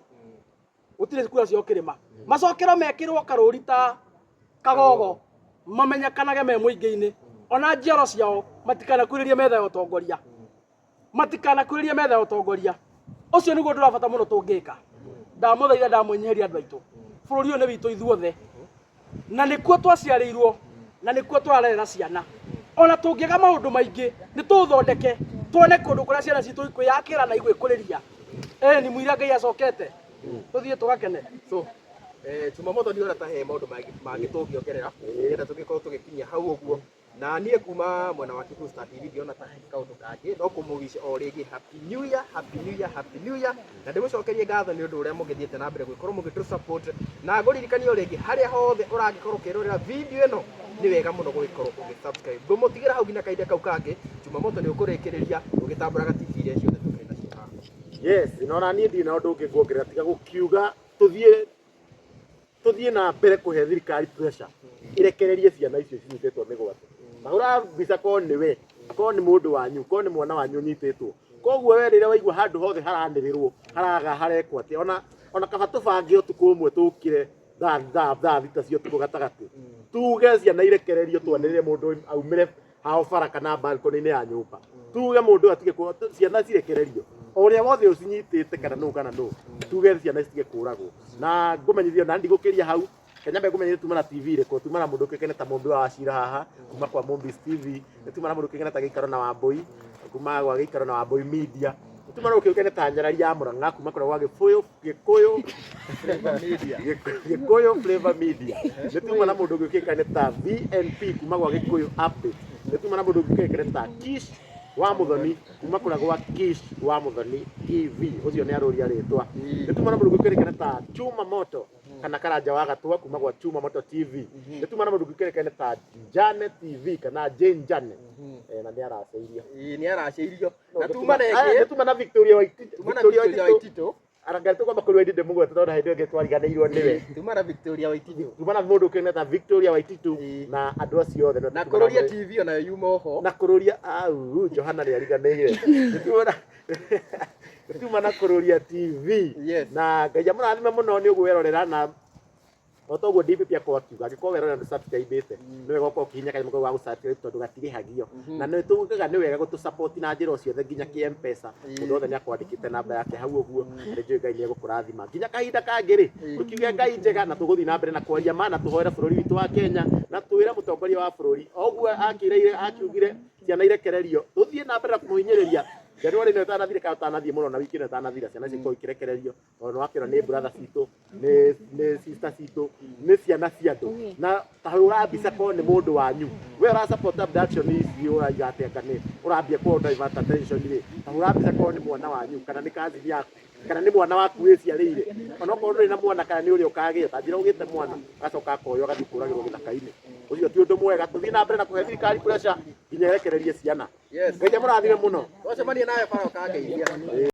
gũtirĩ kura ciao kĩrĩma. Macokerwo mekĩrwo karũri ta kagogo, mamenyekanage me mũingĩ-inĩ. Ona njiaro ciao matikanakuhĩrĩrie metha ya ũtongoria, matikanakuhĩrĩrie metha ya ũtongoria. Ũcio nĩguo ũndũ wa bata mũno tũngĩka. Ndamũthaitha, ndamwĩnyihĩria, andũ aitũ, bũrũri ũyũ nĩ witũ ithuothe, na nĩkuo twaciarĩirwo na nĩkuo tũrarerera ciana. Ona tũngĩaga maũndũ maingĩ, nĩ tũũthondeke tuone kũndũ kũrĩa ciana citũ ikwĩyakĩra na igwĩkũrĩria. Ĩĩ ni mũira Ngai acokete tũthiĩ tũgakene. So Jumamoto ndiona ta he maũndũ mangĩ tũngĩongerera, nĩgetha tũgĩkorwo tũgĩkinyia hau ũguo. Na niĩ kuma mwena wa Kikuyu Star TV ndiona ta he kaũndũ kangĩ no kũmũwish o rĩngĩ happy new year, happy new year, happy new year. Na ndĩmũcokerie ngatho nĩ ũndũ ũrĩa mũgĩthiĩte na mbere gũgĩkorwo mũgĩtũ support. Na ngũririkanie o rĩngĩ, harĩa hothe ũrangĩkorwo ũkĩrorera video ĩno, nĩ wega mũno gũgĩkorwo ũgĩ subscribe. Ngũmũtigĩra hau nginya kahinda kau kangĩ. Jumamoto nĩ ũkũrĩkĩrĩria ũgĩtambũraga TV iria ciothe tũkĩrĩ nacio haha. Yes, na ona niĩ ndirĩ na ũndũ ũngĩ nguongerera tiga gũkiuga tũthiĩ na mbere kũhe thirikari pressure irekererie ciana icio cinyitĩtwo mĩgwate. Tahũra mbica, korwo nĩ we, korwo nĩ mũndũ wanyu, korwo nĩ mwana wanyu ũnyitĩtwo. Koguo we rĩrĩa waigua handũ hothe haranĩrĩrwo, haraga harekwo atĩa, ona kaba tũbange ũtukũ ũmwe, tũkĩre thaa 6 cia ũtukũ gatagatĩ, tuge ciana irekererio, twanĩrĩre, mũndũ aumĩre hao bara kana balcony-inĩ ya nyũmba, tuge mũndũ ũyũ atige ciana cirekererio, o ũrĩa wothe ũcinyitĩte, kana nũ kana nũ, tuge ciana citige kũragwo. Na ngũmenyithio na ndigũkĩria hau Kenya, ngũmenyithie tuma na TV ĩrĩkũ. Tuma na mũndũ ũkĩkene ta Mũmbi wa Wacira haha kuma kwa Mũmbis TV, nĩ tuma na mũndũ ũkĩkene ta Gĩikaro na Wambũi kuma gwa Gĩikaro na Wambũi Media, nĩ tuma na mũndũ ũkĩkene ta Nyarari ya Mũrang'a kuma kũrĩa gwa Gĩbũyũ Gĩkũyũ Gĩkũyũ Flavor Media, nĩ tuma na mũndũ ũngĩkĩkane ta VNP kuma gwa Gĩkũyũ Update, nĩ tuma na mũndũ ũngĩkĩkane ta Kish wa Mũthoni kuma kũrĩa gwa Kish wa Mũthoni TV, ũcio nĩ arũria rĩtwa. Nĩ tuma na mũndũ ũngĩkĩkane ta Chuma Moto kana Karanja wa Gatua kuma gwa Chuma Moto TV, nĩ tuma na mũndũ ũngĩkĩkane ta Jane TV kana Jane Jane. Na nĩ araceirio. Ĩĩ, nĩ araceirio. Na tuma na Aya, ĩngĩ nĩ tuma na Victoria Waititu. Tuma na Victoria Victoria Waititu. Waititu. Arangari tũkwamba kũrĩ Waititu mũgwete tondũ hĩndĩ ĩyo ĩngĩ twariganĩirwo nĩwe. Tuma na Victoria Waititu. Tuma na mũndũ ũkĩoneta Victoria Waititu. Ĩĩ. Na andũ acio othe no Na tuma na Kũrũria TV onayo yuma oho. Na Kũrũria au Johana nĩ ariganĩire. Nĩ tuma na Kũrũria TV. Yes. Na Ngai amũrathime mũno nĩ ũgwĩrorera na O toguo DPP akorwo akiuga angĩkorwo werorera ndũ subscribe-ĩte, nĩ wega ũkorwo ũkĩhihinya kanyamũ kau ga gũ-subscribe tondũ gatirĩhagio. Na nĩ tugaga nĩ wega gũtũ support na njĩra o ciothe nginya kĩ M-Pesa. Mũndũ wothe nĩ akwandĩkĩte namba yake hau ũguo, na nĩ njũĩ Ngai nĩ egũkũrathima. Nginya kahinda kangĩ rĩ, tũkiuge Ngai njega na tũgũthiĩ na mbere na kwaria ma na tũhoere bũrũri witũ wa Kenya na twĩre mũtongoria wa bũrũri o ũguo akĩrĩire akiugire ciana irekererio, tũthiĩ na mbere na kũmũhinyĩrĩria January ĩno ĩtanathira kana ũtanathiĩ mũno na wiki ĩno ĩtanathira ciana icio ikorwo ikĩrekererio tondũ nĩ wakĩona nĩ brother citũ, nĩ nĩ sister citũ, nĩ ciana cia andũ. Na ta hũra mbica korwo nĩ mũndũ wanyu we ũra support abduction ici ũraiga atĩ anga nĩ ũrambia kũ divert attention rĩ, ta hũra mbica korwo nĩ mwana wanyu kana nĩ cousin yaku kana nĩ mwana waku wĩciarĩire, onokorwo ndũrĩ na mwana kana nĩ ũrĩa ũkagĩa, ta njĩra ũgĩte mwana agacoka akoywo agathiĩ kũragĩrwo gĩthaka-inĩ. Ũcio ti ũndũ mwega. Tũthiĩ na mbere na kũhe thirikari pressure nginya ĩrekererie ciana. Yes. Ngai amũrathime mũno. Twacemania nawe bara ũkangeithia.